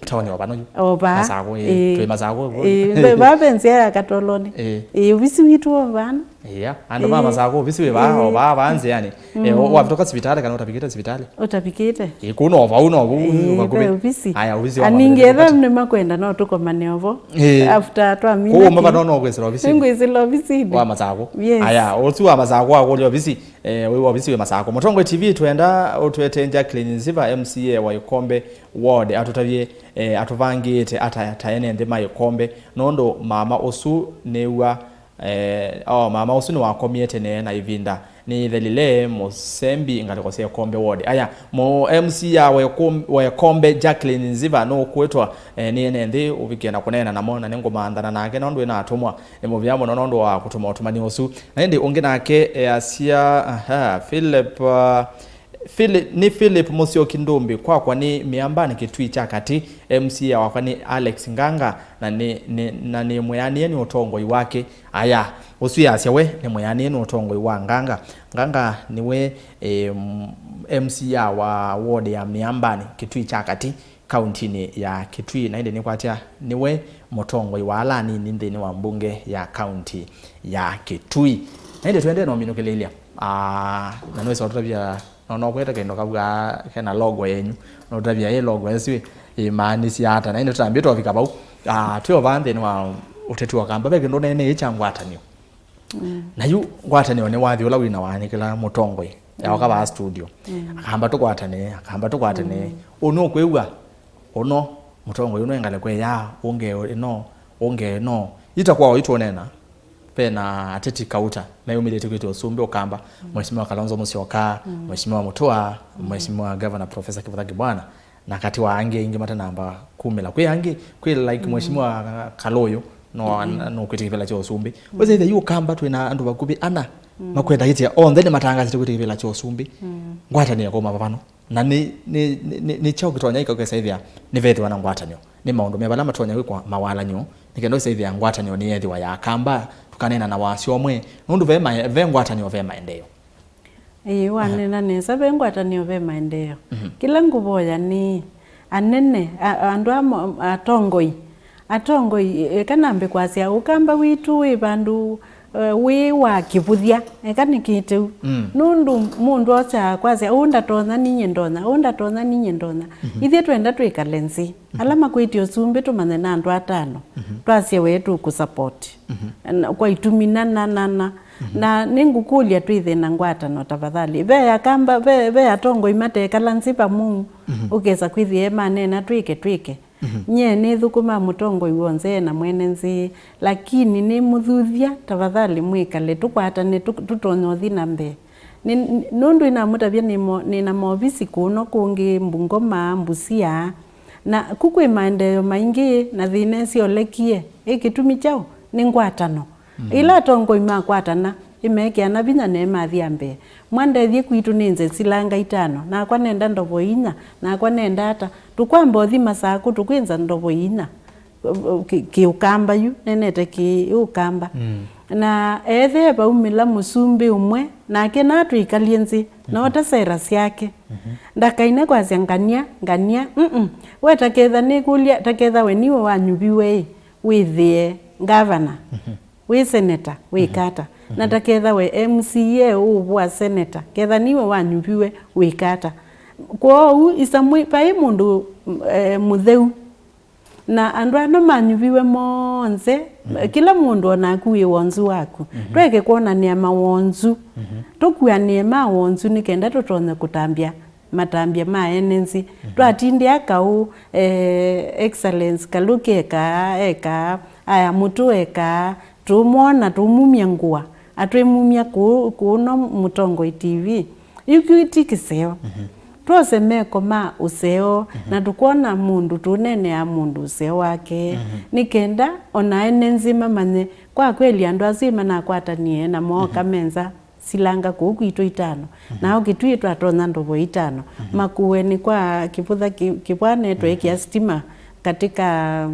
Town o vano yu? O vaa. Masakũ, ĩĩ. Ĩĩ. Twĩ Masakũ, ĩĩ. Ve, vaa ve nzĩa ya Katolonĩ. Ĩĩ. Ĩĩ, ovisi witũ o vano. Ĩĩa, andũ ma Masakũ, ovisi wĩ vaa, o vaa, vaa nzĩanĩ. Eh, wa-, wavĩtũka sivitalĩ kana ũtavikĩte sivitalĩ? Ũtavikĩte. Ĩĩ, kũu no vau, no vau, ĩĩ, vakuvĩ. Ve ovisi. Aya, ovisi wa Mavinda etha nĩ makwenda no tũkomane ovo. Ĩĩ. After twamina. Kũu ũmwe vano no kwĩsĩla ovisi. Nĩngwĩsĩla ovisinĩ. Wa Masakũ. Yes. Aya, ũsu wa Masakũ wa kũlya ovisi, eh, wĩ wa ovisi wĩ Masakũ. Mũtongoi T V twenda ũtwete Jacqueline Nziva, M C A wa Ikombe Ward, atũtavye, eh, atũvangĩĩte ata ta ene nthĩ ma Ikombe, nũndũ mama ũsu nĩw'a, Eh, oh, mama ũsu nĩwakomie tene na ĩvinda. Nĩthelile mũsembi ngalĩko sya Ĩkombe ward. Aya, mũ M C ya Wekom-, Wekombe Jacqueline Nziva nũkwĩtwa, eh, nĩ ene nthĩ ũvikie na kũneena namo, na nĩngũmanthana nake nũndũ ĩna atũmwa. Nĩ mũvea mũno nũndũ wa kũtũma ũtũmani ũsu. Na ĩndĩ ũngĩ nake easya, aha, Philip, uh, Philip, nĩ Philip Mũsyoki Ndũmbĩ, kwakwa nĩ Mĩambanĩ Kĩtui kya Katĩ, M C A wakwa nĩ Alex Nganga, na nĩ, nĩ, na nĩ mwĩanĩe nĩ ũtongoi wake. Aya, ũsu yasya we nĩ mwĩanĩe nĩ ũtongoi wa Nganga. Nganga nĩwe, eh, M C A wa ward ya Mĩambanĩ Kĩtui kya Katĩ, kauntinĩ ya Kitui, na ĩndĩ nĩkwatya nĩwe mũtongoi wa ala anini nthĩnĩ wa mbunge ya kaunti ya Kitui. Na ĩndĩ tũendee na ũminũkĩlĩlya, aa, na nĩwĩsa ũtũtavya, no, no kwete kĩndũ kavw'a kena logo yenyu, no ũtavya ĩ logo ĩsu ĩmaanisya ata, na ĩndĩ tũtambie twavika vau. Aa, twĩ o vaa nthĩnĩ wa ũteti wa Kamba, ve kĩndũ nene ĩ kya ngwatanĩo. Mm. Na yu ngwatanĩo nĩ wathi ũla wina waanĩkĩla mũtongoi, yaoka vaa studio. Mm. Akamba tũkwatanĩe, akamba tũkwatanĩe. Mm. Ũũ nũkwĩw'a, ũno, mũtongoi ũno engalĩko ĩya, ũnge ĩno, ũnge ĩno. Ita kwao itũnena, vena ateti kauta, meyũmĩlĩte kwĩtĩa ũsumbĩ ũkamba, mm, Mheshimiwa Kalonzo Musyoka, mm, Mheshimiwa Mutua, mm, Mheshimiwa Governor Professor Kivutha Kibwana. Na katĩ wa angĩ aingĩ matanamba kumĩla. Kwĩ angĩ, kwĩ like, mm, Mheshimiwa Kalũyũ, no, mm, nũkwĩtĩa kĩvĩla kya ũsumbĩ. Mm. Wĩsa ĩthĩa yu Ũkamba twĩ na andũ vakuvĩ ana, mm, makwenda ĩtĩa, onthe nĩmatangasĩte kwĩtĩa kĩvĩla kya ũsumbĩ. Mm. Ngwatanĩo ĩkauma vavano. Na nĩ, nĩ, nĩ, nĩ, nĩ kyaũ kĩtonya ĩka ũkesa ĩthĩa nĩvethĩwa na ngwatanĩo? Nĩ maũndũ me vala matonya kwĩkwa mawalany'o, nĩ kenda ũkesa ĩthĩa ngwatanĩo nĩyethĩwa ya Akamba, tũkaneena na wasya ũmwe, nũndũ ve mae-, ve ngwatanĩo ve maendeeo. Ĩĩ, waneena nesa, ve ngwatanĩo ve maendeeo. Mhm. Kĩla ngũvoya nĩ anene, a-, andũ amo, atongoi, atongoi, eka nambe kwasya, Ũkamba witũ wĩ vandũ, eh, wĩ wa kĩvũthya, eka nĩ kĩteu. Mm. Nũndũ mũndũ osaa kwasya, "Ũũ ndatonya, ninyie ndonya, ũũ ndatonya, ninyie ndonya." Mhm. Ithyĩ twenda twĩkale nzĩ. Mhm. Ala makwĩtye ũsumbĩ tũmanye na andũ atano. Mhm. Twasye we tũkũsupport. Mhm. Na kwa itumi nana, nana. Mhm. Na nĩngũkũlya twĩthĩe na ngwatanĩo tafadhali. Ve Akamba, ve, ve atongoi matekala nzĩ vamwe. Mhm. Ũkesa kwĩthĩa maneena twĩke, twĩke. Mhm. Nyie nĩthũkũmaa mũtongoi w'onthe na mwene nzĩ, lakini nĩmũthuthya, tafadhali mwĩkale, tũkwatane, tũ-, tũtonye ũthi na mbee. Nĩ, nĩ, nũndũ inamũtavya nĩ mo-, nĩna maovisi kũno kũngĩ, Bungoma, Busia, na ku kwĩ maendeeo maingĩ, na thĩna ĩsyolekie. Ĩ kĩtumi kyaũ? Nĩ ngwatano. Mm. Ĩla atongoi makwatana, ĩmekĩana vinya na ĩmathia mbee. Mwandethye kwitũ nĩnze silanga itano, nakwa nenda ndovo inya, nakwa nenda ata. Tũkwamba ũthi Masakũ, tũkwĩnza ndovo inya. Kĩ-, kĩũkamba yu, nenete kĩũkamba. Mm. Na ethĩe vaumĩla mũsumbĩ ũmwe, nake natwĩkalye nzĩ, mhm, noota sera syake. Mhm. Ndakaine kwasya, "Ngania, ngania," mm-mm. We taketha nĩkũlya, taketha we niwe wanyuviwe-ĩ, wĩthĩe ngavana, mhm, wĩ seneta, wĩka ata? Mhm. Na taketha we M C A ũvũa seneta, ketha niwe wanyuviwe, wĩka ata? Kwoou isamwĩ, vai mũndũ, eh, mũtheu. Na andũ ano manyuviwe monthe, mhm, kĩla mũndũ o naku wĩ wonzu waku. Mhm. Tweke kwonanĩa mawonzu. Mhm. Tũkuanĩe mawonzu nĩ kenda tũtonye kũtambya matambya ma ene nzĩ. Mhm. Twatindĩa kaũ, eh, Excellence Kalũki ekaa, ekaa, aya Mũtũ ekaa, tũmwona, tũmumya ngũa, atwĩmumya kũũ, kũũ no Mũtongoi T V. Yu kĩu ti kĩseo. Mhm. Twose meko ma ũseo, mhm, na tũkwona mũndũ, tũneenea mũndũ ũseo wake, mhm, nĩ kenda o na ene nzĩ mamanye, kwa kweli andũ asu ĩ manakwatanie na mooka, mhm, menza silanga kũu kwitũ itano. Mhm. Nao Kĩtui twatonya ndovo itano. Mhm. Makueni kwa Kĩvũtha kĩ-, Kĩvwane, mhm, tweekĩa sitima katika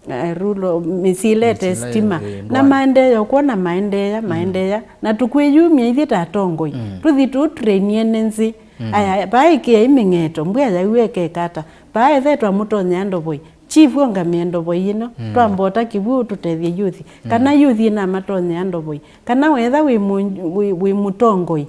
eh, rulo, mĩsyĩ ilete sitima. Mĩsyĩ ilete, eh, na ngwani. Maendeeo, kwona maendeea, mm, maendeea. Na tũkwĩyumya ithyĩ ta atongoi. Mm. Tũthi tũtrainie nĩ nzĩ. Mm. Aya, vaa ĩkĩai mĩng'eto, mbua yaiwe ĩkeka ata? Vaa ethe twamũtonyea ndovoi. Chief ongamĩe ndovoi ĩno, mm, twambota kĩw'ũ tũtethye yuthi. Mm. Kana yuthi ĩnamatonyea ndovoi. Kana wetha wĩ mũ-, wĩ, wĩ mũtongoi.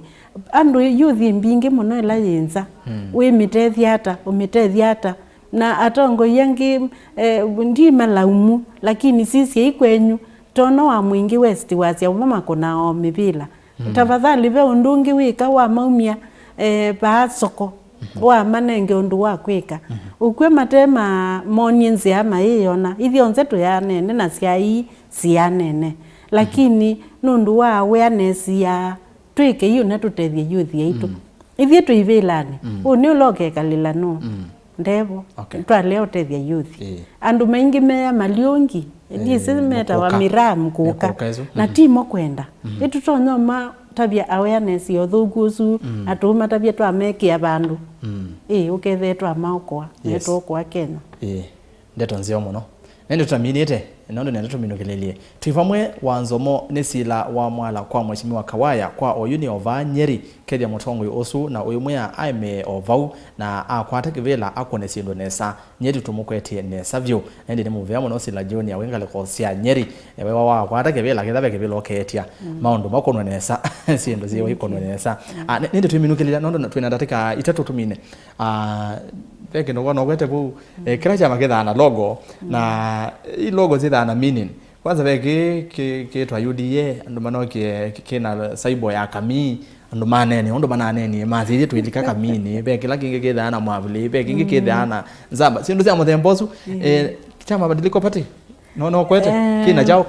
Andũ yuthi mbingĩ mũno ĩla yĩ nza. Mm. Wĩmĩtethya ata? Ũmĩtethya ata? Na atongoi angĩ, eh, ndimalaumu, lakini sisyai kwenyu, tono wa mwingĩ West wasya ũma makũnaa o mĩvĩla. Mm. Tafadhali, ve ũndũ ũngĩ wĩka wamaumya, eh, vaa soko, mhm, wamanenge ũndũ wa kwĩka. Mhm. Ũkw'e mate ma-, monie nzĩa mayĩona, ithyonthe tũyanene na syai sianene. Lakini nũndũ wa awareness ya twĩke yu na tũtethye youth yaitũ. Mm. Ithyĩ twĩ ivĩlanĩ. Mm. Ũũ nĩ ũla ũkekalĩla nũ? Mm. Ndevo. Okay. Twalea ũtethya youth. Ĩĩ. Andũ maingĩ meya maliũngi. Ĩĩ, ndiĩsĩ metawa mĩkũka. Miraa mkũka. Mĩkũka ĩsu. Na mhm, ti mo kwenda. Mhm. Ĩtũtonya ũmatavya awareness ya ũthũku ũsu, mm, na tũũmatavya twamekĩa vandũ. Mm. Ĩĩ, ũkethĩe twamaokoa. Yes. Nĩtũokoa Kenya. Ĩĩ. Ndeto nzeo mũno. Na ĩndĩ tũtaminĩte, nũndũ nenda tũminũkĩlĩlye. Twĩ vamwe wa nzomo nĩ sila wa mwala kwa Mheshimiwa Kawaya kwa oyu nĩ o vaa Nyeri, kethya mũtongoi ũsu na ũimwĩa aemee o vau na akwata kĩvĩla akwone syĩndũ nesa. Nyeri tũmũkwetye nesa vyũ. Na ĩndĩ nĩ mũvea mũno sila Junior wĩ ngalĩko sya Nyeri. Ewe wa wakwata kĩvĩla, kĩtha ve kĩvĩla ũkeetya. Mm. Maũndũ makonwe nesa. Syĩndũ syĩwe ikonwe nesa. Mm. Ah, nĩ- nĩndĩ twĩminũkĩlĩlya, nũndũ na- twĩna ndatĩka itatũ tũmine. Ah, ve kĩndũ wona ũkwete vau. Eh, kĩla kyama kĩthaa na logo, na i logo syĩthaa na meaning. Kwanza ve kĩ, kĩ, kĩtwa U D A, andũ manokie kĩ- kĩna symbol ya kamii, andũ manene, ũndũ mananenie, masĩthie twĩlika kamini, ve kĩla kĩngĩ kĩthaa na mwavuli, ve kĩngĩ kĩthaa na nzamba. Syĩndũ sya mũthemba ũsu, eh, kya mabadiliko party, no, no kwete, eh, kĩna kyaũ?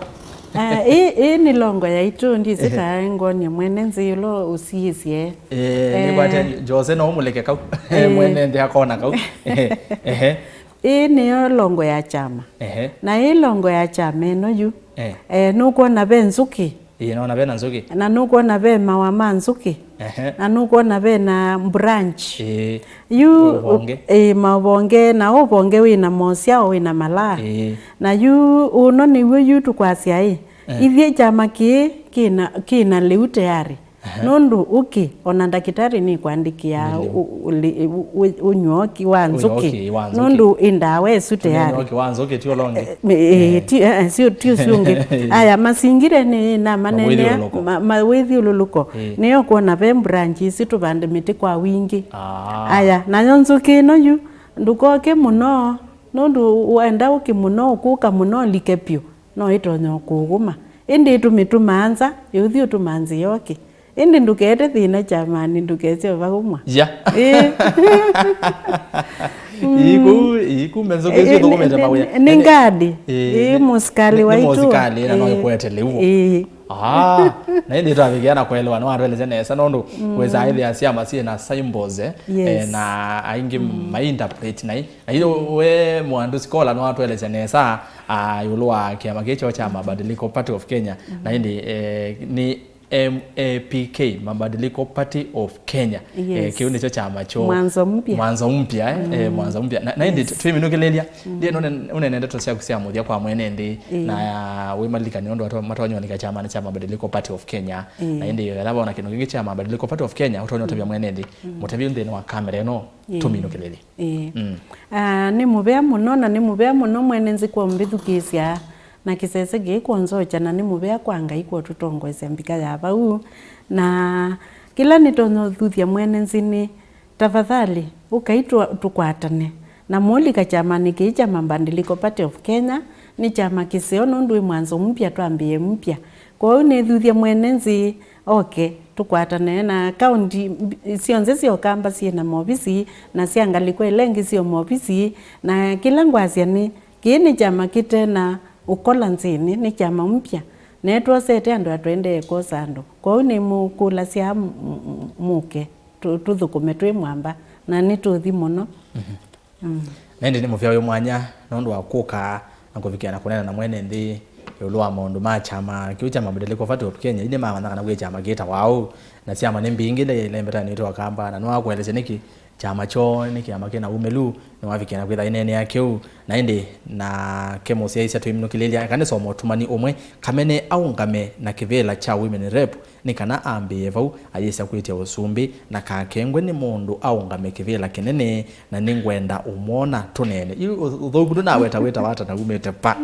Eh, ĩ, ĩ nĩ logo yaitũ, ndisĩ, ehe, kaa ngonie mwene nzĩ ũla ũsiĩsye. Eh, eh, nĩkwate Jose no ũmũleke kau. Eh. Mwene nthĩ akona kau. Ehe, ehe. Ĩĩ nĩyo logo ya kyama. Ehe. Na ĩ logo ya kyama ĩno yu. Eh. Eh, nũkwona ve nzũkĩ. Ĩĩ, naona ve na nzũkĩ. Na nũkwona ve mawa ma nzũkĩ. Ehe. Na nũkwona ve na branch. Ĩĩ. Yu, ũvonge. Ĩĩ, maũvonge, na ũvonge wĩ na mosyao, wĩ na malaa. Ĩĩ. Na yu, ũno nĩw'o yu tũkwasya ĩ. Eh. Ithyĩ kyama kĩĩ kĩna, kĩna lĩu tayarĩ. Aha. Nũndũ ũkĩ, ona ndakĩtarĩ nĩkwandĩkĩa. Nĩlĩ. Ũ- ũli- ũ- ũ- ũnywa ũkĩ wa nzũkĩ. Ũnywa ũkĩ wa nzũkĩ. Nũndũ ĩ ndawa ĩsu tayarĩ. Ũnywa ũkĩ wa nzũkĩ ti ũla ũngĩ. Eh, me- eh, eh, ti- eh, eh, sio, ti ũsu ũngĩ. Aya, masingire nĩ namanenea. Mawĩthyũlũlũko. Ma- mawĩthyũlũlũko. Eh. Nĩyo kwona ve branch isu tũvande mĩtĩ kwa wingĩ. Ah. Aya, nayo nzũkĩ ĩno yu, ndũkoke mũno, nũndũ wenda ũkĩ mũno, ũkũka mũno, ũlike pyũ. No ĩtonya kũũgũma. Ĩndĩ ĩtũmĩtũmaa nza, yũthi ũtũma nzĩa ũkĩ. Ĩndĩ ndũkete thĩna kyamanĩ, ndũkese ũvaũmwa. Ya. Ĩĩ. Iku, iku menzũkĩ isu ithũkũmĩte mawĩa. Nĩ ngadi. Ĩĩ, ĩĩ, nĩ- mũsikalĩ nĩ- nĩ waitũ. Mũsikalĩ, na no ĩkwete lĩu. Ĩĩ. Ah, na ĩndĩ twavikĩa na kũelewa, nĩwatũelesya nesa, nũndũ wĩsaa ĩthĩa syama syĩ na symbols, eh, yes, eh, na aingĩ mainterpret na i- Na ithyĩ we Mwandu Scholar nĩwatũelesya nesa, ah, ĩũlũ wa kĩama kĩĩ kyoo kya Mabadiliko Party of Kenya, na ĩndĩ, eh, nĩ M A P K, Mabadiliko Party of Kenya. Yes. Eh, kĩu nĩkyo kyama kyoo. Mwanzo mpya. Mwanzo mpya, eh? Eh, mwanzo mpya. Na, na ĩndĩ, yes, twĩminũkĩlĩlya, ndiye none- ũnene ndeto syaku sya mũthya kwa mwene nthĩ, na wĩmalikani ũndũ atwa- matonya ũlika kyamanĩ kya Mabadiliko Party of Kenya. Na ĩndĩ, ĩla vona kĩndũ kĩngĩ kya Mabadiliko Party of Kenya, ũtonya ũtavya mwene nthĩ, mũtavye nthĩnĩ wa kamera ĩno. Ĩĩ. Tũminũkĩlĩlye. Ĩĩ. Mm. Ah, nĩ mũvea mũno, na nĩ mũvea mũno mwene nzĩ kwa mbĩthukĩĩsya na kĩsese kĩĩ kwonzokya, na nĩ mũvea kwa Ngai kwa ũtũtongoesya mbika ya vau. Na kĩla nĩtonya ũthuthya mwene nzĩ nĩ, tafadhali, ũkai twa- tũkwatane. Na mũlika kyamanĩ kĩĩ kya Mabadiliko Party of Kenya, nĩ kyama kĩseo nũndũ wĩ mwanzo mpya, twambĩĩe mpya. Kwoou nĩthuthya mwene nzĩ, oke, tũkwatane na kaũnti mbi- syonthe sya Ũkamba syĩ na movisi, na sya ngalĩko ĩla ĩngĩ syĩ movisi, na kĩla ngwasya nĩ, kĩĩ nĩ kyama kĩte na ũkola nzĩnĩ, nĩ kyama mpya. Na nĩtwosete andũ atũendee kwosa andũ. Kwoou nĩmũkũlasya m- m- mũke, tũ- tũthũkũme twĩ mwamba, na nĩtũthi mũno. Mhm. Mm. Na ĩndĩ nĩ mũvea wĩ mwanya nũndũ wa kũka na kũvikĩa na kũneena na mwene nthĩ ĩũlũ wa maũndũ ma kyama kĩu kya Mabadiliko Party of Kenya. Ĩndĩ mamanya kana kwĩ kyama kĩtawa ũu, na syama nĩ mbingĩ ile ile mbetanĩtwe Akamba, na nĩwakũelesya nĩkĩ kyama kyoo nĩ kyama kĩna umĩlu, nĩwavikĩa na kwĩtha ĩneenea kĩu. Na ĩndĩ nake mũsyaĩĩsya twĩminũkĩlĩlya, eka nĩsoma ũtumani ũmwe, Kamene aũngame na kĩvĩla kya Women Rep, nĩ kana ambĩĩe vau ayĩsa kwĩtya ũsumbĩ, na kakengwe nĩ mũndũ aũngame kĩvĩla kĩnene, na nĩngwenda ũmwona tũneene. Yu ũ- ũthũku ndũnaweta wĩta wata na umĩte pa.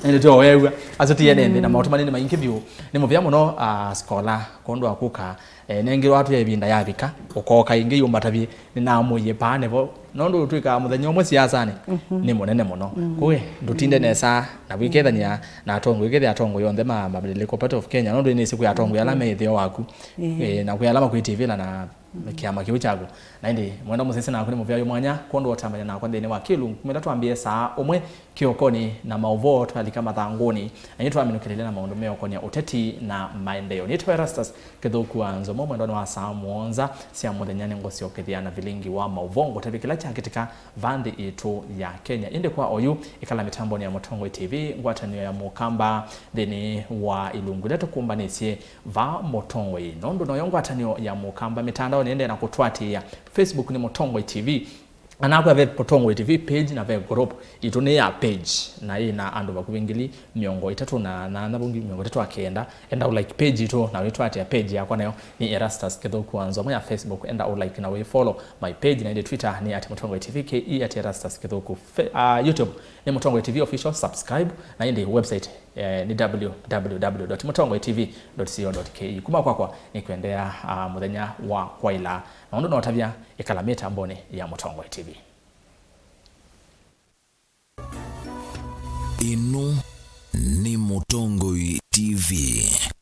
Na ĩndĩ tyo weew'a, asu tiene nthĩ, na maũtũmani nĩ maingĩ vyũ. Nĩ mũvea mũno, ah, Scholar, kwondũ wa kũka, eh, nengĩrwa atwĩa ĩvinda yavika, ũkoka ĩngĩ yũmbatavye, nĩnamũie paa nĩvo. Nũndũ twĩkaa mũthenya ũmwe siasanĩ, nĩ mũnene mũno. Kũĩ, ndũtinde nesa na wĩkethany'a na atongoi, wĩkethĩa atongoi onthe ma Mabadiliko Party of Kenya, nũndũ nĩsĩ kwĩ atongoi ala me ĩtheo waku. Eh, na kwĩ ala makwĩtie vĩla na kĩama kĩu kyaku. Na ĩndĩ, mwenda mũsyaĩĩsya naku nĩ mũvea wĩ mwanya kwondũ wa ũtambany'a nakwa nthĩnĩ wa kĩlungu. Kumĩla twambĩe saa ũmwe kĩokonĩ na maũvoo twalika mathangũnĩ, na nĩtwamĩnũkĩlĩlya na maũndũ meũkonĩa ũteti na maendeeo. Nĩtawa Erastus Kĩthũku wa Nzomo. Mwendonĩ wa saa mũonza sya mũthenya nĩngũsyokethya na vilingi wa maũvoo ngũtavye kĩla kyakĩtĩka va nthĩ itũ ya Kenya. Ĩndĩ kwa oyu, ĩkala mĩtambonĩ ya Mũtongoi T V, ngwatanĩo ya Mũkamba nthĩnĩ wa ilungu ila tũkũmbanĩsye va Mũtongoi. Nũndũ noyo ngwatanĩo ya Mũkamba, mĩtandaonĩ ĩndĩ na kũtwatĩĩa. Facebook nĩ Mũtongoi T V. Na nakwĩa ve Mũtongoi T V page na ve group. Itũ nĩ ya page, na yĩ na andũ vakuvĩ ngili mĩongo ĩtatũ na nana, mĩongo ĩtatũ na kenda. Enda ũ like page itũ na wĩtwatĩa page yakwa, nayo nĩ Erastus Kĩthũku wa Nzomo ya Facebook. Enda ũ like na wĩ follow my page, na ĩndĩ Twitter nĩ at Mũtongoi T V K E, at Erastus Kĩthũku. Fe-, ah, YouTube nĩ Mũtongoi T V Official, subscribe, na ĩndĩ website, eh, nĩ www dot mũtongoi T V dot co dot K E. Kuma kwakwa nĩ kwendea, ah, mũthenya wa kwaĩla, na ũndũ notavya, ĩkala mĩtambonĩ ya Mũtongoi T V. Ĩno nĩ Mũtongoi T V.